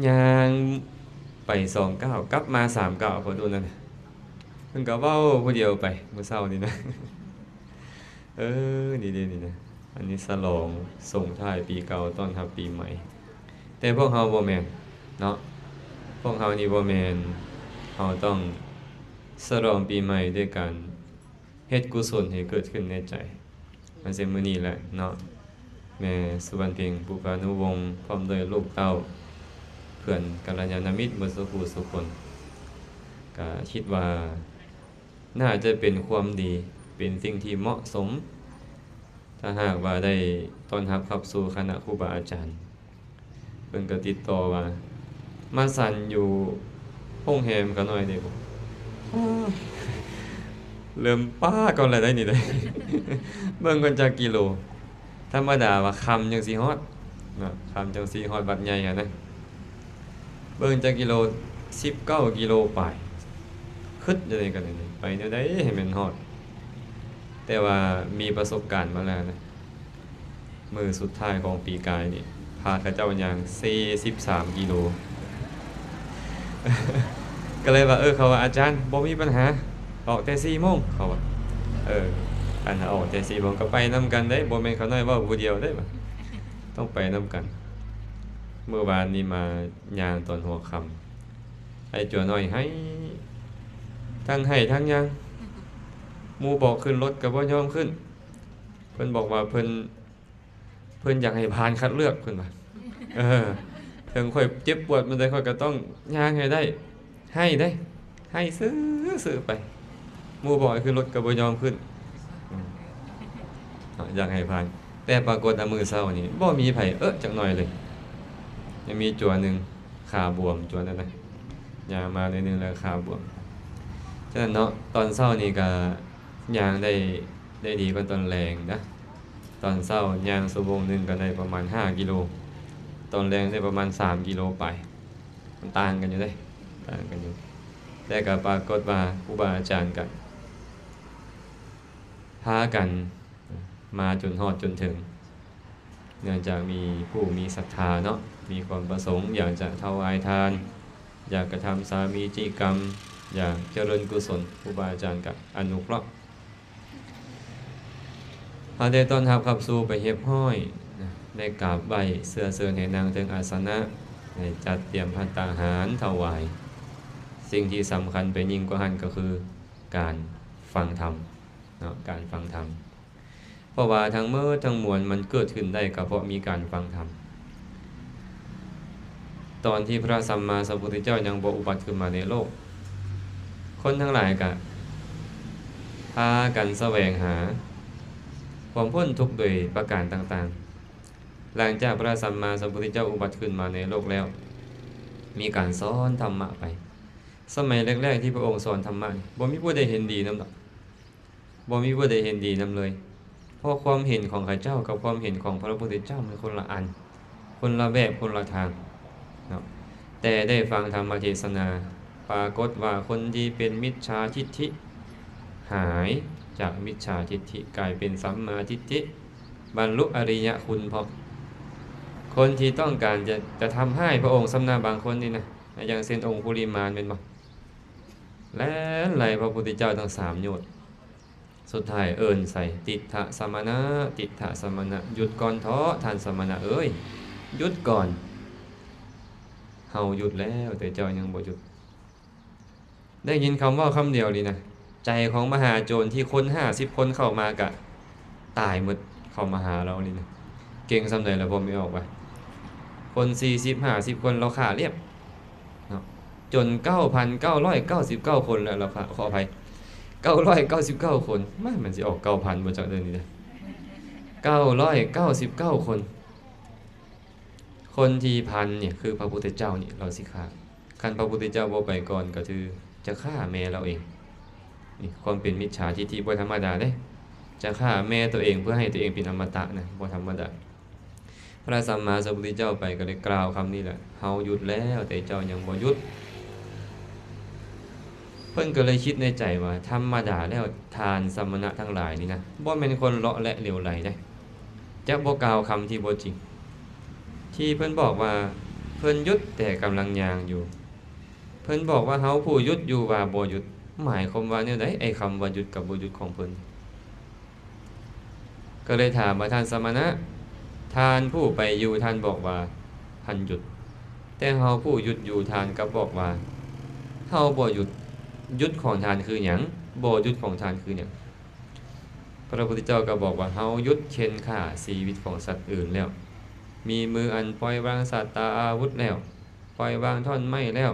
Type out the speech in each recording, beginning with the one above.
ຍ່າງໄປສອງກ້າວ ກັບມາສາມກ້າວ ພໍດູນັ້ນນະ. ເພິ່ນກໍເວົ້າຜູ້ດຽວໄປມື້ເຊົ້ານີ້ນະ. ເອີ ນີ້ເດ້ນີ້ນະ ອັນນີ້ສະຫຼອງສົ່ງທ້າຍປີເກົ່າ ຕ້ອນຮັບປີໃໝ່. ແຕ່ພວກເຮົາບໍ່ແມ່ນເນາະ, ພວກເຮົານີ້ບໍ່ແມ່ນ, ເຮົາຕ້ອງສະຫຼອງປີໃໝ່ດ້ວຍການ ເຮັດກຸສົນໃຫ້ເກີດຂຶ້ນໃນໃຈ. ມາເຊັ່ນມື້ນີ້ແຫຼະເນາະ ແມ່ສຸວັນເພັງ ປຸບພານຸວົງ ພ້ອມດ້ວຍລູກເຕົ້າ ເພື່ອນກັນລະຍານະມິດເບິດສູ່ຜູ້ສູ່ຄົນ ກະຄິດວ່າໜ້າຈະເປັນຄວາມດີ ເປັນສິ່ງທີ່ເໝາະສົມ ຖ້າຫາກວ່າໄດ້ຕ້ອນຮັບຂັບສູ່ຄະນະຄູບາອາຈານ. ເພິ່ນກໍຕິດຕໍ່ວ່າ ມາສັນຢູ່ໂຮງແຮມຂ້ານ້ອຍເດ້. ເລີ່ມປ້າກ່ອນແລ້ວໄດ໋ນີ້ໄດ໋. ເບິ່ງກ່ອນຈັກກິໂລ, ທຳມະດາວ່າຄ່ຳຈັ່ງຊິຮອດເນາະ, ຄ່ຳຈັ່ງຊິຮອດວັດໃຫຍ່ຫັ້ນນະ. ເບິ່ງຈັກກິໂລ, ສິບເກົ້າກິໂລປາຍ. ຄຶດຢູ່ໃນກັນນີ້ ໄປແນວໃດໃຫ້ແມ່ນຮອດ? ແຕ່ວ່າມີປະສົບການມາແລ້ວນະ. ມື້ສຸດທ້າຍຂອງປີກາຍນີ້ ພາເຂົາເຈົ້າຍ່າງສີ່ສິບສາມກິໂລ. ກໍເລີຍວ່າ ເອີ ເຂົາວ່າ ອາຈານ ບໍ່ມີບັນຫາ ອອກແຕ່ສີ່ໂມງ ເຂົາວ່າ. ເອີ ອັນອອກແຕ່ສີ່ໂມງກໍໄປນຳກັນເດ້, ບໍ່ແມ່ນຂ້ານ້ອຍເວົ້າຜູ້ດຽວເດ້, ຕ້ອງໄປນຳກັນ. ມື້ວານນີ້ມາຍ່າງຕອນຫົວຄ່ຳ, ໄອ້ຈົວນ້ອຍໄຫ້ ທັງໄຫ້ທັງຍ່າງ. ໝູ່ບອກຂຶ້ນລົດກໍບໍ່ຍອມຂຶ້ນ. ເພິ່ນບອກວ່າເພິ່ນ ເພິ່ນຢາກໃຫ້ຜ່ານຄັດເລືອກ ເພິ່ນວ່າ. ເອີ ເຖິງຂ້ອຍເຈັບປວດປານໃດ ຂ້ອຍກໍຕ້ອງຍ່າງໃຫ້ໄດ້. ໄຫ້ເດ້ ໄຫ້ຊື່ໆໄປ. ໝູ່ບອກໃຫ້ຂຶ້ນລົດກໍບໍ່ຍອມຂຶ້ນ. ອືມ ເນາະ ຢາກໃຫ້ຜ່ານ. ແຕ່ປາກົດວ່າມື້ເຊົ້ານີ້ບໍ່ມີໃຜເອີະຈັກໜ້ອຍເລີຍ. ຍັງມີຈົວໜຶ່ງ ຂາບວມ ຈົວນັ້ນນະ, ຍ່າງມາໜ້ອຍໜຶ່ງແລ້ວຂາບວມ. ສະນັ້ນເນາະ ຕອນເຊົ້ານີ້ກໍຍ່າງໄດ້ ໄດ້ດີກວ່າຕອນແລງນະ. ຕອນເຊົ້າຍ່າງຊົ່ວໂມງໜຶ່ງກໍໄດ້ປະມານຫ້າກິໂລ, ຕອນແລງໄດ້ປະມານສາມກິໂລປາຍ. ມັນຕ່າງກັນຢູ່ເດ້ ຕ່າງກັນຢູ່. ແຕ່ກໍປາກົດວ່າຄູບາອາຈານກໍພາກັນມາຈົນຮອດຈົນເຖິງ. ເນື່ອງຈາກມີຜູ້ມີສັດທາເນາະ ມີຄວາມປະສົງຢາກຈະຖວາຍທານ, ຢາກກະທຳສາມີຈິກຳ, ຢາກຈະເລີນກຸສົນ, ຄູບາອາຈານກະອະນຸເຄາະ. ເຮົາໄດ້ຕ້ອນຮັບຂັບສູ່ໄປຮຽບຮ້ອຍ, ໄດ້ກາບໄຫວ້, ເຊື້ອເຊີນໃຫ້ນັ່ງເທິງອາສະນະ, ໄດ້ຈັດຕຽມພັດຕາຫານຖວາຍ. ສິ່ງທີ່ສຳຄັນໄປຍິ່ງກວ່າຫັ້ນກໍຄືການຟັງທຳເນາະ, ການຟັງທຳ. ເພາະວ່າທັງໝົດທັງມວນມັນເກີດຂຶ້ນໄດ້ກໍເພາະມີການຟັງທຳ. ຕອນທີ່ພະສຳມາສຳພຸດທະເຈົ້າຍັງບໍ່ອຸບັດຂຶ້ນມາໃນໂລກ, ຄົນທັງຫຼາຍກະພາກັນສະແຫວງຫາຄວາມພົ້ນທຸກໂດຍປະການຕ່າງໆ. ຫຼັງຈາກພະສຳມາສຳພຸດທະເຈົ້າອຸບັດຂຶ້ນມາໃນໂລກແລ້ວ, ມີການສອນທຳມະໄປ. ສະໄໝແລກໆທີ່ພະອົງສອນທຳມະນີ້, ບໍ່ມີຜູ້ໃດເຫັນດີນຳດອກ. ບໍ່ມີຜູ້ໃດເຫັນດີນຳເລີຍ, ເພາະຄວາມເຫັນຂອງເຂົາເຈົ້າກັບຄວາມເຫັນຂອງພະພຸດທະເຈົ້າມັນຄົນລະອັນ, ຄົນລະແບບ, ຄົນລະທາງເນາະ. ແຕ່ໄດ້ຟັງທຳມະເທສະນາ, ປາກົດວ່າຄົນທີ່ເປັນມິດສາທິດຖິຫາຍຈາກມິດສາທິດຖິ ກາຍເປັນສຳມາທິດຖິ, ບັນລຸອະລິຍະຄຸນພ້ອມ. ຄົນທີ່ຕ້ອງການຈະ, ຈະທຳຮ້າຍພະອົງຊ້ຳນະບາງຄົນນີ້ນະ, ຢ່າງເຊັ່ນອົງຄຸລິມານແມ່ນບໍ່? ແລ່ນໄລ່ພະພຸດທະເຈົ້າຕັ້ງສາມໂຍດ. ສຸດທ້າຍເອີ້ນໃສ່ ຕິດຖະສະມະນະ, ຕິດຖະສະມະນະ, ຢຸດກ່ອນເຖາະທ່ານສະມະນະເອີຍ, ຢຸດກ່ອນ. ເຮົາຢຸດແລ້ວ ແຕ່ເຈົ້າຍັງບໍ່ຢຸດ. ໄດ້ຍິນຄຳເວົ້າຄຳດຽວນີ້ນະ, ໃຈຂອງມະຫາໂຈນທີ່ຄົນຫ້າສິບຄົນເຂົ້າມາກະຕາຍໝົດ, ເຂົ້າມາຫາລາວນີ້ນະ. ເກັ່ງສ່ຳໃດລະ ບໍ່ມີອອກວ່າ ຄົນສີ່ສິບຫ້າສິບຄົນລາວຂ້າລຽບ. ເນາະ ຈົນເກົ້າພັນເກົ້າຮ້ອຍເກົ້າສິບເກົ້າຄົນແລ້ວ ລາວ ຂໍອະໄພ ເກົ້າຮ້ອຍເກົ້າສິບເກົ້າຄົນ. ມາ ມັນຊິອອກເກົ້າພັນບໍ່ຈັກເດີນີ້ເດີ ເກົ້າຮ້ອຍເກົ້າສິບເກົ້າຄົນ. ຄົນທີ່ພັນນີ້ຄືພະພຸດທະເຈົ້ານີ້ ລາວຊິຂ້າ. ຄັນພະພຸດທະເຈົ້າບໍ່ໄປກ່ອນ ກໍຄືຈະຂ້າແມ່ລາວເອງ. ນີ້ຄວາມເປັນມິດສາທິດຖິບໍ່ທຳມະດາເດ້. ຈະຂ້າແມ່ຕົວເອງເພື່ອໃຫ້ຕົວເອງເປັນອະມະຕະນະ ບໍ່ທຳມະດາ. ພະສຳມາສຳພຸດທະເຈົ້າໄປກໍໄດ້ກ່າວຄຳນີ້ແຫຼະ, ເຮົາຢຸດແລ້ວ ແຕ່ເຈົ້າຍັງບໍ່ຢຸດ. ເພິ່ນກໍເລີຍຄິດໃນໃຈວ່າ ທຳມະດາແລ້ວທ່ານສະມະນະທັງຫຼາຍນີ້ນະ ບໍ່ແມ່ນຄົນເລາະແລະເຫຼວໄຫຼເດ້, ຈະບໍ່ກ່າວຄຳທີ່ບໍ່ຈິງ. ທີ່ເພິ່ນບອກວ່າ ເພິ່ນຢຸດແຕ່ກຳລັງຍ່າງຢູ່. ເພິ່ນບອກວ່າເຮົາຜູ້ຢຸດຢູ່ວ່າບໍ່ຢຸດ, ໝາຍຄວາມວ່າແນວໃດ ໄອ້ຄຳວ່າຢຸດກັບບໍ່ຢຸດຂອງເພິ່ນ? ກໍເລີຍຖາມວ່າ ທ່ານສະມະນະ, ທ່ານຜູ້ໄປຢູ່ ທ່ານບອກວ່າທ່ານຢຸດ, ແຕ່ເຮົາຜູ້ຢຸດຢູ່ ທ່ານກັບບອກວ່າເຮົາບໍ່ຢຸດ. ຢຸດຂອງທ່ານຄືຫຍັງ? ບໍ່ຢຸດຂອງທ່ານຄືຫຍັງ? ພະພຸດທະເຈົ້າກໍບອກວ່າ ເຮົາຢຸດເຂັນຂ້າຊີວິດຂອງສັດອື່ນແລ້ວ, ມີມືອັນປ່ອຍວາງສັດຕາອາວຸດແລ້ວ, ປ່ອຍວາງທ່ອນໄມ້ແລ້ວ,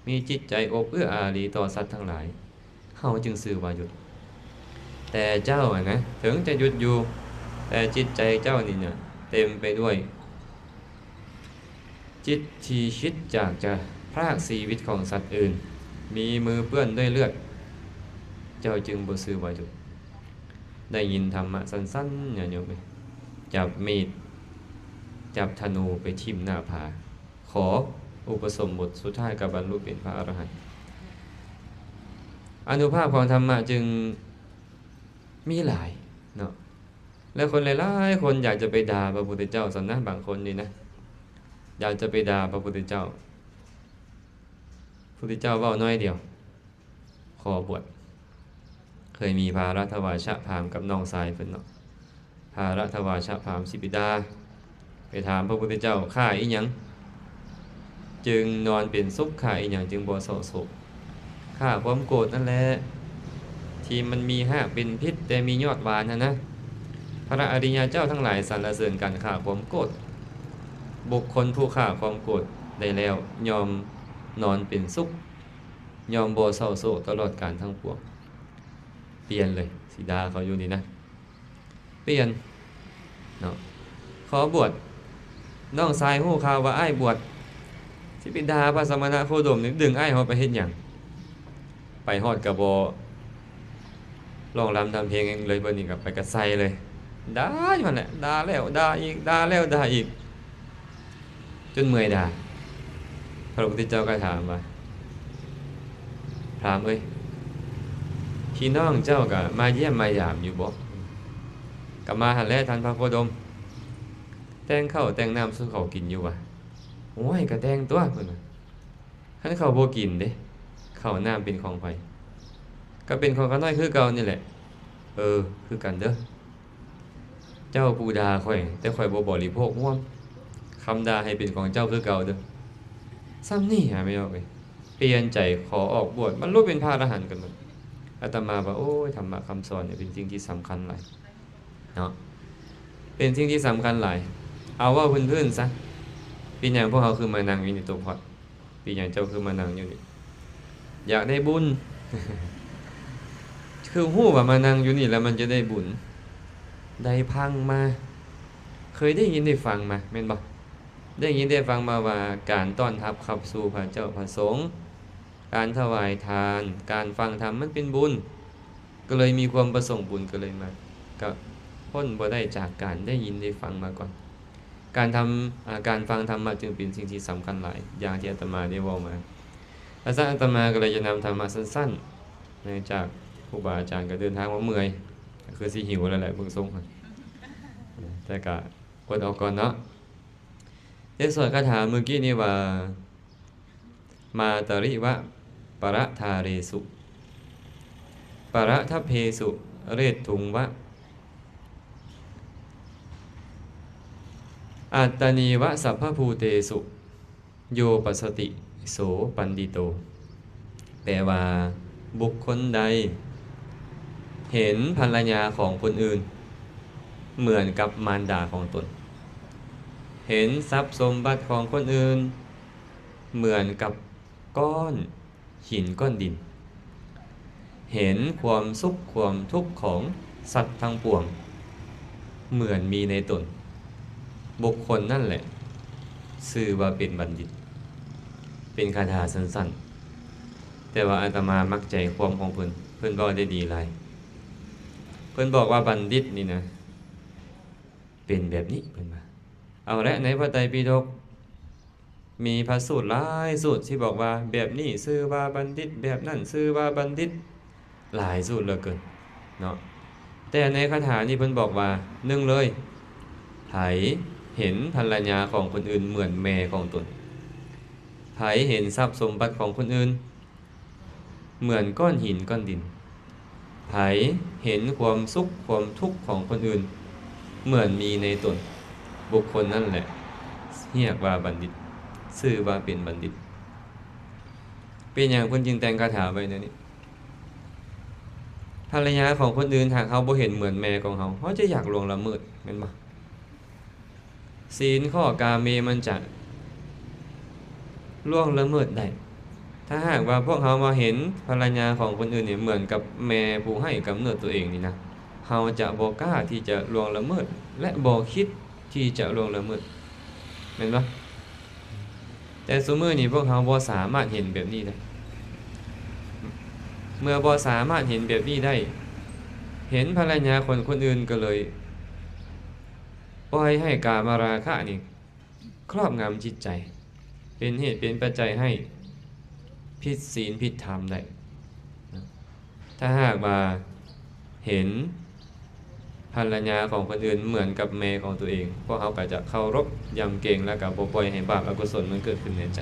ມີຈິດໃຈອົບເອື້ອອາຣີຕໍ່ສັດທັງຫຼາຍ, ເຮົາຈຶ່ງຊື່ວ່າຢຸດ. ແຕ່ເຈົ້າຫັ້ນນະ ເຖິງຈະຢຸດຢູ່, ແຕ່ຈິດໃຈເຈົ້ານີ້ນະ ເຕັມໄປດ້ວຍຈິດທີ່ຄິດຢາກຈະພຣາກຊີວິດຂອງສັດອື່ນ, ມີມືເປື້ອນດ້ວຍເລືອດ, ເຈົ້າຈຶ່ງບໍ່ຊື່ວ່າຢຸດ. ໄດ້ຍິນທຳມະສັ້ນໆ ຍາດໂຍມເອີຍ, ຈັບມີດ ຈັບທະນູໄປຖິ້ມໜ້າຜາ, ຂໍອຸປະສົມບົດ, ສຸດທ້າຍກໍບັນລຸເປັນພະອະລະຫັນ. ອານຸພາບຂອງທຳມະຈຶ່ງມີຫຼາຍເນາະ, ແລະ ຄົນຫຼາຍໆຄົນຢາກຈະໄປດ່າພະພຸດທະເຈົ້າຊັ້ນນະ, ບາງຄົນນີ້ນະ ຢາກຈະໄປດ່າພະພຸດທະເຈົ້າ. ພຸດທະເຈົ້າເວົ້າໜ້ອຍດຽວ, ຂໍບວດ. ເຄີຍມີພາລະທະວາຊະພາມກັບນ້ອງຊາຍເພິ່ນເນາະ, ພາລະທະວາຊະພາມຊິໄປດ່າ, ໄປຖາມພະພຸດທະເຈົ້າ ຂ້າອີ່ຫຍັງຈຶ່ງນອນເປັນສຸກ, ຂ້າອີ່ຫຍັງຈຶ່ງບໍ່ເສົ້າໂສກ? ຂ້າຄວາມໂກດນັ້ນແຫຼະ ທີ່ມັນມີຮາກເປັນພິດ ແຕ່ມີຍອດຫວານຫັ້ນນະ. ພະອະລິຍະເຈົ້າທັງຫຼາຍສັນລະເສີນການຂ້າຄວາມໂກດ. ບຸກຄົນຜູ້ຂ້າຄວາມໂກດໄດ້ແລ້ວ ຍ່ອມນອນເປັນສຸກ, ຍ່ອມບໍ່ເສົ້າໂສກຕະຫຼອດການທັງປວງ. ປ່ຽນເລີຍ, ຊິດ່າເຂົາຢູ່ນີ້ນະ, ປ່ຽນເນາະ. ຂໍບວດ, ນ້ອງຊາຍຮູ້ຂ່າວວ່າອ້າຍບວດ, ຊິໄປດ່າພະສະມະນະໂຄດົມນີ້, ດຶງອ້າຍເຮົາໄປເຮັດຫຍັງ? ໄປຮອດກໍບໍ່ຮ້ອງລຳທຳເພງຫຍັງເລີຍ, ເພິ່ນນີ້ກໍໄປກະໃສ່ເລີຍ, ດ່າຢູ່ຫັ້ນແຫຼະ, ດ່າແລ້ວດ່າອີກ, ດ່າແລ້ວດ່າອີກ. ຈົນເມື່ອຍດາຍ. ພະພຸດທະເຈົ້າກໍຖາມວ່າ, ພຣາມເອີຍ, ພີ່ນ້ອງເຈົ້າກໍມາຢ້ຽມມາຢາມຢູ່ບໍ່? ກໍມາຫັ້ນແຫຼະທ່ານພະໂຄດົມ. ແຕ່ງເຂົ້າແຕ່ງນ້ຳສູ່ເຂົາກິນຢູ່ຫວາ? ໂອ້ຍ ກໍແຕ່ງຕົວະ ເພິ່ນວ່າ. ຄັນເຂົາບໍ່ກິນເດ? ເຂົ້ານ້ຳເປັນຂອງໃຜ? ກໍເປັນຂອງຂ້ານ້ອຍຄືເກົ່ານີ້ແຫຼະ. ເອີ ຄືກັນເດີ້. ເຈົ້າຜູ້ດ່າຂ້ອຍ, ແຕ່ຂ້ອຍບໍ່ບໍລິໂພກຮ່ວມ. ຄຳດ່າໃຫ້ເປັນຂອງເຈົ້າຄືເກົ່າເດີ້. ສ່ຳນີ້ຫາແມ່ນອກເອີຍ. ປ່ຽນໃຈຂໍອອກບວດ, ບັນລຸເປັນພະອະລະຫັນກັນໝົດ. ອາດຕະມາວ່າ ໂອ້ຍ, ທຳມະຄຳສອນນີ້ເປັນສິ່ງທີ່ສຳຄັນຫຼາຍເນາະ, ເປັນສິ່ງທີ່ສຳຄັນຫຼາຍ. ເອົາເວົ້າພື້ນໆຊະ, ເປັນຫຍັງພວກເຮົາຄືມານັ່ງຢູ່ນີ້? ໂຕພອດ, ເປັນຫຍັງເຈົ້າຄືມານັ່ງຢູ່ນີ້? ຢາກໄດ້ບຸນ. ຄືຮູ້ວ່າມານັ່ງຢູ່ນີ້ແລ້ວມັນຈະໄດ້ບຸນ, ໄດ້ພັງມາ. ເຄີຍໄດ້ຍິນໄດ້ຟັງມາແມ່ນບໍ່? ໄດ້ຍິນໄດ້ຟັງມາວ່າ ການຕ້ອນຮັບຂັບສູ່ພະເຈົ້າພະສົງ, ການຖວາຍທານ, ການຟັງທຳ ມັນເປັນບຸນ, ກໍເລີຍມີຄວາມປະສົງບຸນ, ກໍເລີຍມາ, ກໍພົ້ນບໍ່ໄດ້ຈາກການໄດ້ຍິນໄດ້ຟັງມາກ່ອນ. ການທຳ, ອາ, ການຟັງທຳມະຈຶ່ງເປັນສິ່ງທີ່ສຳຄັນຫຼາຍ, ຢ່າງທີ່ອາດຕະມາໄດ້ເວົ້າມາ. ອາຈານອາດຕະມາກໍເລີຍຈະນຳທຳມະສັ້ນໆ ເນື່ອງຈາກຄູບາອາຈານກໍເດີນທາງມາເມື່ອຍ, ກໍຄືຊິຫິວແລ້ວແຫຼະເບິ່ງຊົງ, ແຕ່ກໍອົດເອົາກ່ອນເນາະ. ໄດ້ສວດຄາຖາມື້ກີ້ນີ້ວ່າ ມາຕະລິວະປະລະທາເຣສຸ ປະລະທັບເພສຸ ເຣດທຸງວະ ອັດຕະນີວະ ສັບພະພູເຕສຸ ໂຍປັດສະຕິ ໂສ ປັນດິໂຕ. ແປວ່າ ບຸກຄົນໃດເຫັນພັນລະຍາຂອງຄົນອື່ນເໝືອນກັບມານດາຂອງຕົນ, ເຫັນຊັບສົມບັດຂອງຄົນອື່ນເໝືອນກັບກ້ອນຫີນກ້ອນດິນ, ເຫັນຄວາມສຸກຄວາມທຸກຂອງສັດທັງປວງເໝືອນມີໃນຕົນ, ບຸກຄົນນັ້ນແຫຼະຊື່ວ່າເປັນບັນດິດ. ເປັນຄາຖາສັ້ນໆ, ແຕ່ວ່າອາດຕະມາມັກໃຈຄວາມຂອງເພິ່ນ, ເພິ່ນເວົ້າໄດ້ດີຫຼາຍ. ເພິ່ນບອກວ່າບັນດິດນີ້ນະ ເປັນແບບນີ້, ເພິ່ນວ່າ. ເອົາລະ, ໃນພະໄຕປິດົກ ມີພະສູດຫຼາຍສູດທີ່ບອກວ່າ ແບບນີ້ຊື່ວ່າບັນດິດ, ແບບນັ້ນຊື່ວ່າບັນດິດ, ຫຼາຍສູດເຫຼືອເກີນເນາະ. ແຕ່ໃນຄາຖານີ້ເພິ່ນບອກວ່າ ໜຶ່ງເລີຍ, ໃຜເຫັນພັນລະຍາຂອງຄົນອື່ນເໝືອນແມ່ຂອງຕົນ, ໃຜເຫັນຊັບສົມບັດຂອງຄົນອື່ນເໝືອນກ້ອນຫີນກ້ອນດິນ? ໃຜເຫັນຄວາມສຸກຄວາມທຸກຂອງຄົນອື່ນເໝືອນມີໃນຕົນ? ບຸກຄົນນັ້ນແຫຼະຮຽກວ່າບັນດິດ, ຊື່ວ່າເປັນບັນດິດ. ເປັນຫຍັງເພິ່ນຈຶ່ງແຕ່ງຄາຖາໄວ້ແນວນີ້? ພັນລະຍາຂອງຄົນອື່ນ ຫາກເຮົາບໍ່ເຫັນເໝືອນແມ່ຂອງເຮົາ, ເຮົາຈະຢາກລ່ວງລະເມີດ, ແມ່ນບໍ່? ສີນຂໍ້ກາເມມັນຈະລ່ວງລະເມີດໄດ້. ຖ້າຫາກວ່າພວກເຮົາມາເຫັນພັນລະຍາຂອງຄົນອື່ນນີ້ເໝືອນກັບແມ່ຜູ້ໃຫ້ກຳເນີດຕົວເອງນີ້ນະ, ເຮົາຈະບໍ່ກ້າທີ່ຈະລ່ວງລະເມີດ ແລະ ບໍ່ຄິດທີ່ຈະລ່ວງລະເມີດ, ແມ່ນບໍ່? ແຕ່ຊຸມື້ນີ້ພວກເຮົາບໍ່ສາມາດເຫັນແບບນີ້ໄດ້. ເມື່ອບໍ່ສາມາດເຫັນແບບນີ້ໄດ້, ເຫັນພັນລະຍາຄົນຄົນອື່ນກໍເລີຍ ປ່ອຍໃຫ້ກາມະລາຄະນີ້ຄອບງຳຈິດໃຈ, ເປັນເຫດເປັນປັດໄຈໃຫ້ຜິດສິນຜິດທຳໄດ້. ຖ້າຫາກວ່າເຫັນພັນລະຍາຂອງຄົນອື່ນເໝືອນກັບແມ່ຂອງຕົວເອງ, ພວກເຮົາກໍຈະເຄົາລົບຢຳເກງ ແລ້ວກໍບໍ່ປ່ອຍໃຫ້ບາບອະກຸສົນມັນເກີດຂຶ້ນໃນໃຈ.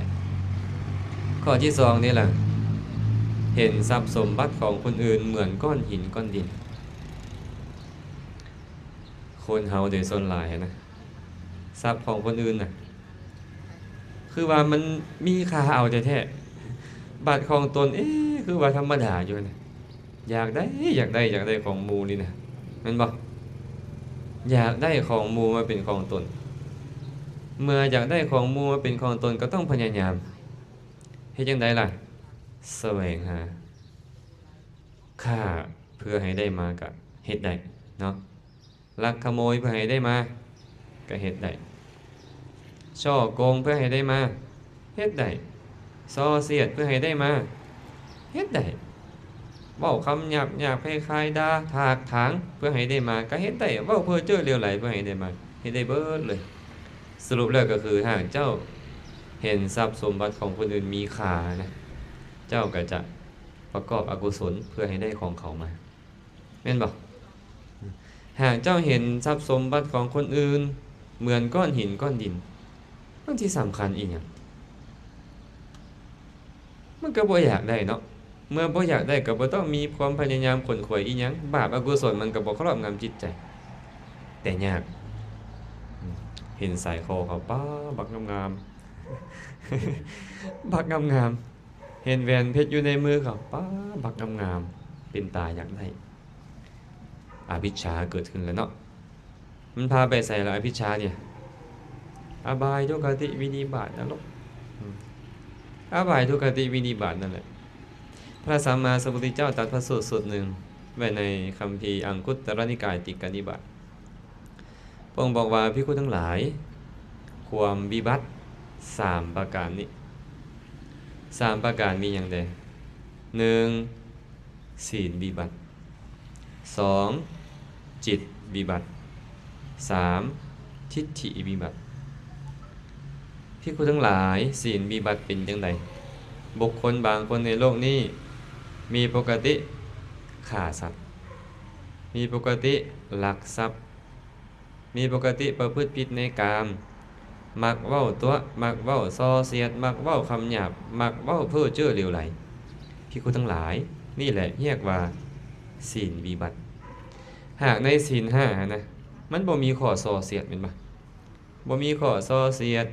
ຂໍ້ທີສອງນີ້ລະ, ເຫັນຊັບສົມບັດຂອງຄົນອື່ນເໝືອນກ້ອນຫີນກ້ອນດິນ. ຄົນເຮົາໂດຍສ່ວນຫຼາຍນະ, ຊັບຂອງຄົນອື່ນນະ ຄືວ່າມັນມີຄ່າເອົາແທ້ໆ, ບັດຂອງຕົນ ເອ ຄືວ່າທຳມະດາຢູ່ນະ. ຢາກໄດ້ ຢາກໄດ້ ຢາກໄດ້ຂອງໝູ່ນີ້ນະ, ແມ່ນບໍ່? ຢາກໄດ້ຂອງໝູ່ມາເປັນຂອງຕົນ. ເມື່ອຢາກໄດ້ຂອງໝູ່ມາເປັນຂອງຕົນ ກໍຕ້ອງພະຍາຍາມ. ເຮັດຈັ່ງໃດລະ? ສະແຫວງຫາ. ຄ້າເພື່ອໃຫ້ໄດ້ມາກະເຮັດໄດ້ເນາະ, ລັກຂະໂມຍເພື່ອໃຫ້ໄດ້ມາກະເຮັດໄດ້, ສໍ້ໂກງເພື່ອໃຫ້ໄດ້ມາເຮັດໄດ້, ສໍ້ສຽດເພື່ອໃຫ້ໄດ້ມາເຮັດໄດ້, ເວົ້າຄຳຫຍາບໆ ຄ້າຍໆ ດ່າຖາກຖາງເພື່ອໃຫ້ໄດ້ມາກະເຮັດໄດ້, ເວົ້າເພ້ອເຈີຫຼວໄຫຼເພື່ອໃຫ້ໄດ້ມາເຮັດໄດ້ເບິດເລີຍ. ສະຫຼຸບແລ້ວກໍຄື ຫາກເຈົ້າເຫັນຊັບສົມບັດຂອງຄົນອື່ນມີຄ່ານະ, ເຈົ້າກໍຈະປະກອບອະກຸສົນເພື່ອໃຫ້ໄດ້ຂອງເຂົາມາ, ແມ່ນບໍ່? ຫາກເຈົ້າເຫັນຊັບສົມບັດຂອງຄົນອື່ນເໝືອນກ້ອນຫີນກ້ອນດິນ, ມັນຊິສຳຄັນອີຫຍັງ? ມັນກໍບໍ່ຢາກໄດ້ເນາະ. ເມື່ອບໍ່ຢາກໄດ້ກໍບໍ່ຕ້ອງມີຄວາມພະຍາຍາມຂົນຂວາຍອີຫຍັງ, ບາບອະກຸສົນມັນກໍບໍ່ຄອບງຳຈິດໃຈ. ແຕ່ຍາກ, ເຫັນສາຍຄໍເຂົາ ປ້າ ບັກງາມໆ, ບັກງາມໆ, ເຫັນແຫວນເພັດຢູ່ໃນມືເຂົາ ປ້າ ບັກງາມໆ, ເປັນຕາຢາກໄດ້. ອະວິດຊາເກີດຂຶ້ນແລ້ວເນາະ. ມັນພາໄປໃສລະ ອະວິດຊານີ້? ອະບາຍ ທຸກຄະຕິ ວິນິບາດ ນະລົກ. ອືມ ອະບາຍ ທຸກຄະຕິ ວິນິບາດ ນັ້ນແຫຼະ. ພະສຳມາສຳພຸດທະເຈົ້າຕັດພະສູດສູດໜຶ່ງໄວ້ໃນຄຳພີອັງຄຸດຕະລະນິກາຍ ຕິກກະນິບາດ. ພະອົງບອກວ່າ ພິກຂຸທັງຫຼາຍ, ຄວາມວິບັດສາມປະການນີ້, ສາມປະການມີຫຍັງແດ່? ໜຶ່ງ ສີນວິບັດ, ສອງ ຈິດວິບັດ, ສາມ ທິດຖິວິບັດ. ພິກຂຸທັງຫຼາຍ, ສີນວິບັດເປັນຈັ່ງໃດ? ບຸກຄົນບາງຄົນໃນໂລກນີ້ມີປົກກະຕິຂ້າສັດ, ມີປົກກະຕິລັກຊັບ, ມີປົກກະຕິປະພຶດຜິດໃນກາມ, ມັກເວົ້າຕົວະ, ມັກເວົ້າສ່ອສຽດ, ມັກເວົ້າຄຳຫຍາບ, ມັກເວົ້າເພ້ອເຈີຫຼວໄຫຼ. ພິກຂຸທັງຫຼາຍ, ນີ້ແຫຼະຮຽກວ່າສີນວິບັດ. ຫາກໃນສີນຫ້າຫັ້ນນະ, ມັນບໍ່ມີຂໍ້ສ່ອສຽດແມ່ນບໍ່? ບໍ່ມີຂໍ້ສ່ອສຽດ,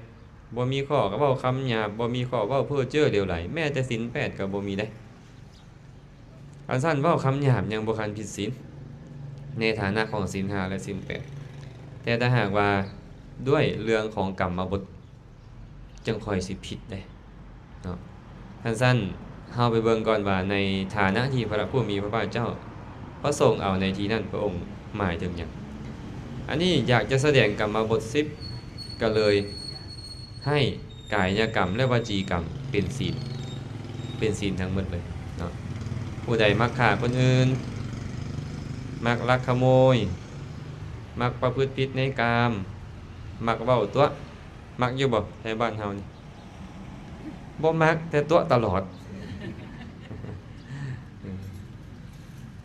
ບໍ່ມີຂໍ້ເວົ້າຄຳຫຍາບ, ບໍ່ມີຂໍ້ເວົ້າເພ້ອເຈີຫຼວໄຫຼ, ແມ້ແຕ່ສີນແປດກໍບໍ່ມີເດ້. ຄັນຊັ້ນເວົ້າຄຳຫຍາບຍັງບໍ່ທັນຜິດສິນ ໃນຖານະຂອງສິນຫ້າ ແລະ ສິນແປດ, ແຕ່ຖ້າຫາກວ່າດ້ວຍເລື່ອງຂອງກຳມະບົດ ຈັ່ງຄ່ອຍຊິຜິດເດ້ເນາະ. ຄັນຊັ້ນເຮົາໄປເບິ່ງກ່ອນວ່າ ໃນຖານະທີ່ພະຜູ້ມີພະພາກເຈົ້າປະສົງເອົາໃນທີ່ນັ້ນ ພະອົງໝາຍເຖິງຫຍັງ? ອັນນີ້ຢາກຈະສະແດງກຳມະບົດສິບ ກໍເລີຍ ໃຫ້ກາຍະກຳ ແລະ ວະຈີກຳເປັນສິນ, ເປັນສິນທັງໝົດເລີຍເນາະ. ຜູ້ໃດມັກຂ້າຄົນອື່ນ, ມັກລັກຂະໂມຍ, ມັກປະພຶດຜິດໃນກາມ, ມັກເວົ້າຕົວະ, ມັກຢູ່ບໍ່ ແຖວບ້ານເຮົານີ້? ບໍ່ມັກ, ແຕ່ຕົວະຕະຫຼອດ.